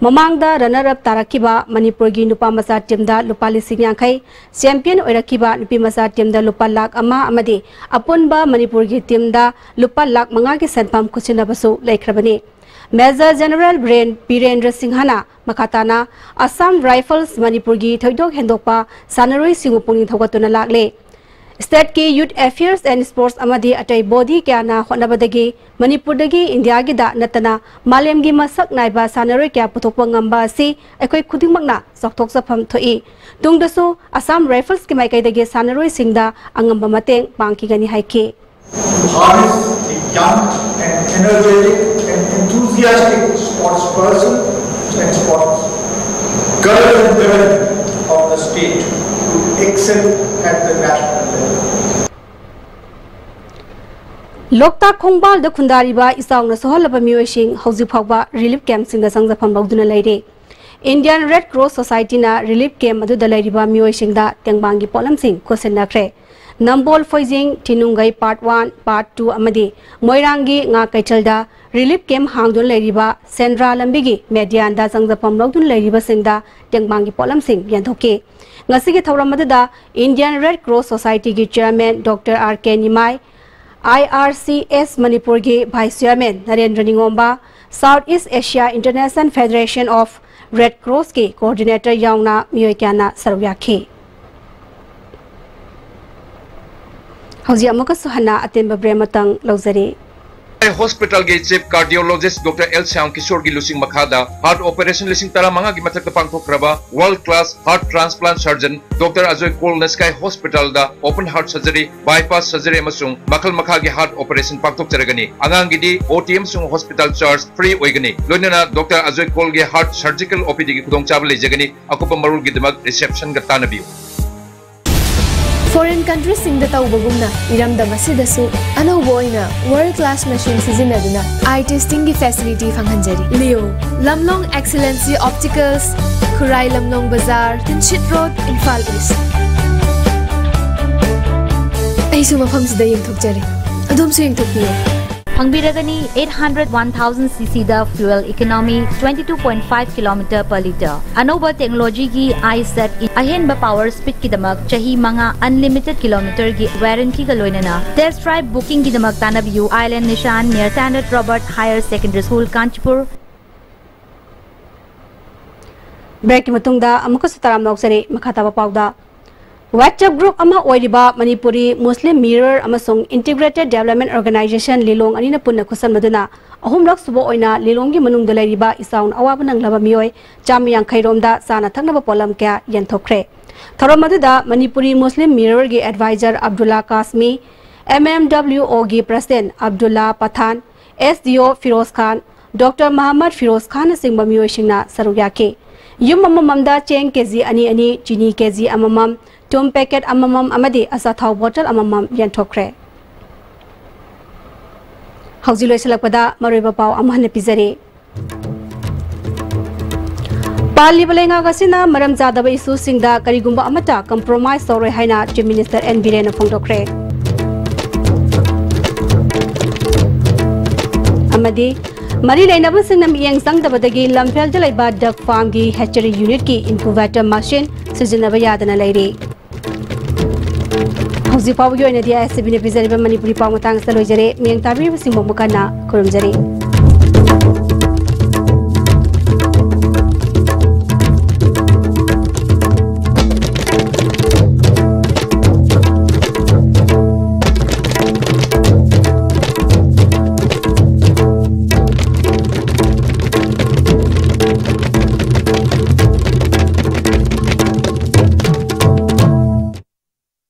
ꯃꯃꯥꯡꯗ ꯔꯟꯅꯔ ꯑꯞ ꯇꯥꯔꯛꯈꯤꯕ ꯃꯅꯤꯄꯨꯔꯒꯤ ꯅꯨꯄꯥ ꯃꯆꯥ ꯇꯤꯝꯗ ꯂꯨꯄꯥ ꯂꯤꯁꯤꯡ ꯌꯥꯡꯈꯩ, ꯆꯦꯝꯄꯤꯌꯟ ꯑꯣꯏꯔꯛꯈꯤꯕ ꯅꯨꯄꯤ ꯃꯆꯥ ꯇꯤꯝꯗ ꯂꯨꯄꯥ ꯂꯥꯈ ꯑꯃ ꯑꯃꯗꯤ ꯑꯄꯨꯟꯕ ꯃꯅꯤꯄꯨꯔꯒꯤ ꯇꯤꯝꯗ ꯂꯨꯄꯥ ꯂꯥꯈ ꯃꯉꯥꯒꯤ ꯁꯦꯟꯐꯝ ꯈꯨꯠꯁꯤꯟꯅꯕꯁꯨ ꯂꯩꯈ꯭ꯔꯕꯅꯤ꯫ ꯃꯦꯖꯔ ꯖꯦꯅꯔꯦꯜ ꯕꯤꯔꯦꯟ, ꯕꯤꯔꯦꯟꯗ꯭ꯔ ꯁꯤꯡꯍꯅ ꯃꯈꯥ ꯇꯥꯅ ꯑꯁꯥꯝ ꯔꯥꯏꯐꯜꯁ ꯃꯅꯤꯄꯨꯔꯒꯤ ꯊꯣꯏꯗꯣꯛ ꯍꯦꯟꯗꯣꯛꯄ ꯁꯥꯟꯅꯔꯣꯏꯁꯤꯡꯕꯨ ꯄꯨꯛꯅꯤꯡ ꯊꯧꯒꯠꯇꯨꯅ ꯂꯥꯛꯂꯦ꯫ ꯁ꯭ꯇꯦꯠꯀꯤ ꯌꯨꯊ ꯑꯦꯐꯤꯌꯔꯁ ꯑꯦꯟ ꯁ꯭ꯄꯣꯔꯠꯁ ꯑꯃꯗꯤ ꯑꯇꯩ ꯕꯣꯗꯤ ꯀꯌꯥꯅ ꯍꯣꯠꯅꯕꯗꯒꯤ ꯃꯅꯤꯄꯨꯔꯗꯒꯤ ꯏꯟꯗꯤꯌꯥꯒꯤꯗ ꯅꯠꯇꯅ ꯃꯥꯂꯦꯝꯒꯤ ꯃꯁꯛ ꯅꯥꯏꯕ ꯁꯥꯟꯅꯔꯣꯏ ꯀꯌꯥ ꯄꯨꯊꯣꯛꯄ ꯉꯝꯕ ꯑꯁꯤ ꯑꯩꯈꯣꯏ ꯈꯨꯗꯤꯡꯃꯛꯅ ꯆꯥꯎꯊꯣꯛꯆꯐꯝ ꯊꯣꯛꯏ꯫ ꯇꯨꯡꯗꯁꯨ ꯑꯁꯥꯝ ꯔꯥꯏꯐꯜꯁꯀꯤ ꯃꯥꯏꯀꯩꯗꯒꯤ ꯁꯥꯟꯅꯔꯣꯏꯁꯤꯡꯗ ꯑꯉꯝꯕ ꯃꯇꯦꯡ ꯄꯥꯡꯈꯤꯒꯅꯤ ꯍꯥꯏꯈꯤ꯫ Harness a young and energetic and enthusiastic sports person and sports girl and women of the state to excel at the national level. ꯂꯣꯛꯇꯥꯛ ꯈꯣꯡꯕꯥꯜꯗ ꯈꯨꯟꯗꯥꯔꯤꯕ ꯏꯆꯥꯎꯅ ꯁꯣꯛꯍꯜꯂꯕ ꯃꯤꯑꯣꯏꯁꯤꯡ ꯍꯧꯖꯤꯛ ꯐꯥꯎꯕ ꯔꯤꯂꯤꯐ ꯀꯦꯝꯞꯁꯤꯡꯗ ꯆꯪꯖꯐꯝ ꯂꯧꯗꯨꯅ ꯂꯩꯔꯤ꯫ ꯏꯟꯗꯤꯌꯟ ꯔꯦꯗ ꯀ꯭ꯔꯣꯁ ꯁꯣꯁꯥꯏꯇꯤꯅ ꯔꯤꯂꯤꯐ ꯀꯦꯝꯞ ꯑꯗꯨꯗ ꯂꯩꯔꯤꯕ ꯃꯤꯑꯣꯏꯁꯤꯡꯗ ꯇꯦꯡꯕꯥꯡꯒꯤ ꯄꯣꯠꯂꯝꯁꯤꯡ ꯈꯨꯠꯁꯤꯟꯅꯈ꯭ꯔꯦ꯫ ꯅꯝꯕꯣꯜ ꯐꯣꯏꯖꯤꯡ, ꯊꯤꯅꯨꯡꯒꯩ ꯄꯥꯔꯠ ꯋꯥꯟ, ꯄꯥꯔꯠ ꯇꯨ ꯑꯃꯗꯤ ꯃꯣꯏꯔꯥꯡꯒꯤ ꯉꯥ ꯀꯩꯊꯦꯜꯗ ꯔꯤꯂꯤꯐ ꯀꯦꯝꯞ ꯍꯥꯡꯗꯨꯅ ꯂꯩꯔꯤꯕ ꯁꯦꯟꯗ꯭ꯔꯥ ꯂꯝꯕꯤꯒꯤ ꯃꯦꯗꯤꯌꯥꯟꯗ ꯆꯪꯖꯐꯝ ꯂꯧꯗꯨꯅ ꯂꯩꯔꯤꯕꯁꯤꯡꯗ ꯇꯦꯡꯕꯥꯡꯒꯤ ꯄꯣꯠꯂꯝꯁꯤꯡ ꯌꯦꯟꯊꯣꯛꯈꯤ꯫ ꯉꯁꯤꯒꯤ ꯊꯧꯔꯝ ꯑꯗꯨꯗ ꯏꯟꯗꯤꯌꯟ ꯔꯦꯗ ꯀ꯭ꯔꯣꯁ ꯁꯣꯁꯥꯏꯇꯤꯒꯤ chairman doctor R K Nimai, I R C S ꯃꯅꯤꯄꯨꯔꯒꯤ vice chairman Narendra Ningomba, south east Asia international federation of Red ꯀ꯭ꯔꯣꯁꯀꯤ ꯀꯣꯑꯣꯔꯗꯤꯅꯦꯇꯔ ꯌꯥꯎꯅ ꯃꯤꯑꯣꯏ ꯀꯌꯥꯅ ꯁꯔꯨꯛ ꯌꯥꯈꯤ꯫ ꯍꯧꯖꯤꯛ ꯑꯃꯨꯛꯀꯁꯨ ꯍꯟꯅ ꯑꯇꯦꯟꯕ ꯕ꯭ꯔꯦꯛ ꯑꯃꯇꯪ ꯂꯧꯖꯔꯤ꯫ ꯍꯣꯁꯄꯤꯇꯥꯜꯒꯤ chief cardiologist doctor L Shyam ꯀꯤꯁꯣꯔꯒꯤ ꯂꯨꯆꯤꯡ ꯃꯈꯥꯗ ꯍꯥꯔꯠ ꯑꯣꯄꯔꯦꯁꯟ ꯂꯤꯁꯤꯡ ꯇꯔꯥꯃꯉꯥꯒꯤ ꯃꯊꯛꯇ ꯄꯥꯡꯊꯣꯛꯈ꯭ꯔꯕ world class heart transplant surgeon doctor Ajoy ꯀꯣꯜꯅ ꯁ꯭ꯀꯥꯏ ꯍꯣꯁꯄꯤꯇꯥꯜꯗ open heart surgery, bypass surgery ꯑꯃꯁꯨꯡ ꯃꯈꯜ ꯃꯈꯥꯒꯤ ꯍꯥꯔꯠ ꯑꯣꯄꯔꯦꯁꯟ ꯄꯥꯡꯊꯣꯛꯆꯔꯒꯅꯤ꯫ ꯑꯉꯥꯡꯒꯤꯗꯤ ꯑꯣ ꯇꯤ ꯑꯃꯁꯨꯡ ꯍꯣꯁꯄꯤꯇꯥꯜ ꯆꯥꯔꯖ ꯐ꯭ꯔꯤ ꯑꯣꯏꯒꯅꯤ꯫ ꯂꯣꯏꯅꯅ ꯗꯣꯛꯇꯔ ꯑꯖꯣꯏ ꯀꯣꯜꯒꯤ ꯍꯥꯔꯠ ꯁꯔꯖꯤꯀꯦꯜ ꯑꯣ ꯄꯤ ꯗꯤꯒꯤ ꯈꯨꯗꯣꯡꯆꯥꯕ ꯂꯩꯖꯒꯅꯤ꯫ ꯑꯀꯨꯞꯄ ꯃꯔꯣꯜꯒꯤꯗꯃꯛ ꯔꯤꯁꯦꯞꯁꯟꯒ ꯇꯥꯟꯅꯕꯤꯌꯨ꯫ ꯐꯣꯔꯦꯟ ꯀꯟꯇ꯭ꯔꯤꯁꯤꯡꯗ ꯇꯧꯕꯒꯨꯝꯅ ꯏꯔꯝꯗꯝ ꯑꯁꯤꯗꯁꯨ ꯑꯅꯧꯕ ꯑꯣꯏꯅ ꯋꯥꯔꯜꯗ ꯀ꯭ꯂꯥꯁ ꯃꯦꯁꯤꯟ ꯁꯤꯖꯤꯟꯅꯗꯨꯅ ꯑꯥꯏ ꯇꯦꯁꯇꯤꯡꯒꯤ ꯐꯦꯁꯤꯂꯤꯇꯤ ꯐꯪꯍꯟꯖꯔꯤ꯫ ꯂꯤꯑꯣ, ꯂꯝꯂꯣꯡ ꯑꯦꯛꯁꯤꯂꯦꯟꯁꯤ ꯑꯣꯞꯇꯤꯀꯜꯁ, ꯈꯨꯔꯥꯏ ꯂꯝꯂꯣꯡ ꯕꯖꯥꯔ, ꯇꯤꯟꯁꯤꯠ ꯔꯣꯗ, ꯏꯝꯐꯥꯜ ꯏꯁ꯫ ꯑꯩꯁꯨ ꯃꯐꯝꯁꯤꯗ ꯌꯦꯡꯊꯣꯛꯆꯔꯦ, ꯑꯗꯣꯝꯁꯨ ꯌꯦꯡꯊꯣꯛꯄꯤꯌꯨ꯫ ꯐꯪꯕꯤꯔꯒꯅꯤ eight hundred one thousand cc ꯗ fuel economy, twenty two point five kilometer per litre꯫ ꯑꯅꯧꯕ ꯇꯦꯛꯅꯣꯂꯣꯖꯤꯒꯤ ꯑꯥꯏ ꯁꯦꯠ ꯑꯍꯦꯟꯕ ꯄꯥꯋꯔ ꯁ꯭ꯄꯤꯗꯀꯤꯗꯃꯛ ꯆꯍꯤ ꯃꯉꯥ unlimited kilometer ꯒꯤ ꯋꯥꯔꯦꯟꯇꯤꯒ ꯂꯣꯏꯅꯅ꯫ Test drive booking ꯒꯤꯗꯃꯛ ꯇꯥꯟꯅꯕꯤꯌꯨ, Island Nishan near Standard Robert Higher Secondary School, Kanchipur꯫ ꯕ꯭ꯔꯦꯛꯀꯤ ꯃꯇꯨꯡꯗ ꯑꯃꯨꯛꯀꯁꯨ ꯇꯔꯥꯝꯅ ꯑꯣꯛꯆꯔꯤ꯫ ꯃꯈꯥ ꯇꯥꯕ ꯄꯥꯎꯗ, WhatsApp group ꯑꯃ ꯑꯣꯏꯔꯤꯕ ꯃꯅꯤꯄꯨꯔꯤ ꯃꯨꯁꯂꯤꯝ ꯃꯤꯔꯔ ꯑꯃꯁꯨꯡ ꯏꯟꯇꯤꯒ꯭ꯔꯦꯇꯦꯗ ꯗꯤꯕꯦꯂꯞꯃꯦꯟ ꯑꯣꯔꯒꯅꯥꯏꯖꯦꯁꯟ ꯂꯤꯂꯣꯡ ꯑꯅꯤꯅ ꯄꯨꯟꯅ ꯈꯨꯠꯁꯟꯕꯗꯨꯅ ꯑꯍꯨꯝꯂꯛ ꯁꯨꯕ ꯑꯣꯏꯅ ꯂꯤꯂꯣꯡꯒꯤ ꯃꯅꯨꯡꯗ ꯂꯩꯔꯤꯕ ꯏꯆꯥꯎꯅ ꯑꯋꯥꯕ ꯅꯪꯂꯕ ꯃꯤꯑꯣꯏ ꯆꯥꯝꯃ ꯌꯥꯡꯈꯩ ꯔꯣꯝꯗ ꯆꯥꯅ ꯊꯛꯅꯕ ꯄꯣꯠꯂꯝ ꯀꯌꯥ ꯌꯦꯟꯊꯣꯛꯈ꯭ꯔꯦ꯫ ꯊꯧꯔꯝ ꯑꯗꯨꯗ ꯃꯅꯤꯄꯨꯔꯤ ꯃꯨꯁꯂꯤꯝ ꯃꯤꯔꯔꯒꯤ adviser Abdulla ꯀꯥꯁꯃꯤ, M M W ꯑꯣꯒꯤ ꯄ꯭ꯔꯁꯤꯗꯦꯟ ꯑꯕꯗꯨꯜꯂꯥ ꯄꯊꯥꯟ, ꯑꯦꯁ ꯗꯤ ꯑꯣ ꯐꯤꯔꯣꯖ ꯈꯥꯟ, ꯗꯣꯛꯇꯔ ꯃꯍꯝꯃꯗ ꯐꯤꯔꯣꯖ ꯈꯥꯟꯅ ꯆꯤꯡꯕ ꯃꯤꯑꯣꯏꯁꯤꯡꯅ ꯁꯔꯨꯛ ꯌꯥꯈꯤ꯫ ꯌꯨꯝ ꯑꯃꯃꯝꯗ ꯆꯦꯡ ꯀꯦꯖꯤ ꯑꯅꯤ ꯑꯅꯤ, ꯆꯤꯅꯤ ꯀꯦꯖꯤ ꯑꯃꯃꯝ, ꯊꯨꯝ ꯄꯦꯀꯦꯠ ꯑꯃꯃꯝ ꯑꯃꯗꯤ ꯑꯆꯥꯊꯥꯎ ꯕꯣꯇꯜ ꯑꯃꯃꯝ ꯌꯦꯟꯊꯣꯛꯈ꯭ꯔꯦ꯫ ꯍꯧꯖꯤꯛ ꯂꯣꯏꯁꯤꯜꯂꯛꯄꯗ ꯃꯔꯨꯑꯣꯏꯕ ꯄꯥꯎ ꯑꯃꯨꯛ ꯍꯟꯅ ꯄꯤꯖꯔꯤ꯫ ꯄꯥꯜꯂꯤꯕ ꯂꯩꯉꯥꯛ ꯑꯁꯤꯅ ꯃꯔꯝ ꯆꯥꯗꯕ ꯏꯁꯨꯁꯤꯡꯗ ꯀꯔꯤꯒꯨꯝꯕ ꯑꯃꯠꯇ ꯀꯝꯄ꯭ꯔꯣꯃꯥꯏꯁ ꯇꯧꯔꯣꯏ ꯍꯥꯏꯅ ꯆꯤꯐ ꯃꯤꯅꯤꯁꯇꯔ ꯑꯦꯟ ꯕꯤꯔꯦꯟꯅ ꯐꯣꯡꯗꯣꯛꯈ꯭ꯔꯦ꯫ ꯑꯃꯗꯤ ꯃꯔꯤ ꯂꯩꯅꯕꯁꯤꯡꯅ ꯃꯤꯠꯌꯦꯡ ꯆꯪꯗꯕꯗꯒꯤ ꯂꯝꯐꯦꯜꯗ ꯂꯩꯕ ꯗꯛ ꯐꯥꯔꯝꯒꯤ ꯍꯦꯆꯔꯤ ꯌꯨꯅꯤꯠꯀꯤ ꯏꯟꯀꯨꯕꯦꯇꯔ ꯃꯁꯤꯟ ꯁꯤꯖꯤꯟꯅꯕ ꯌꯥꯗꯅ ꯂꯩꯔꯤ꯫ ꯍꯧꯖꯤꯛ ꯐꯥꯎꯕꯒꯤ ꯑꯣꯏꯅꯗꯤ ꯑꯥꯏ ꯑꯦꯁ ꯇꯤ ꯚꯤꯅ ꯄꯤꯖꯔꯤꯕ ꯃꯅꯤꯄꯨꯔꯤ ꯄꯥꯎ ꯃꯇꯥꯡ ꯑꯁꯤꯗ ꯂꯣꯏꯖꯔꯦ꯫ ꯃꯤꯠꯌꯦꯡ ꯇꯥꯕꯤꯔꯤꯕꯁꯤꯡꯕꯨ ꯑꯃꯨꯛ ꯍꯟꯅ ꯈꯨꯔꯨꯝꯖꯔꯤ꯫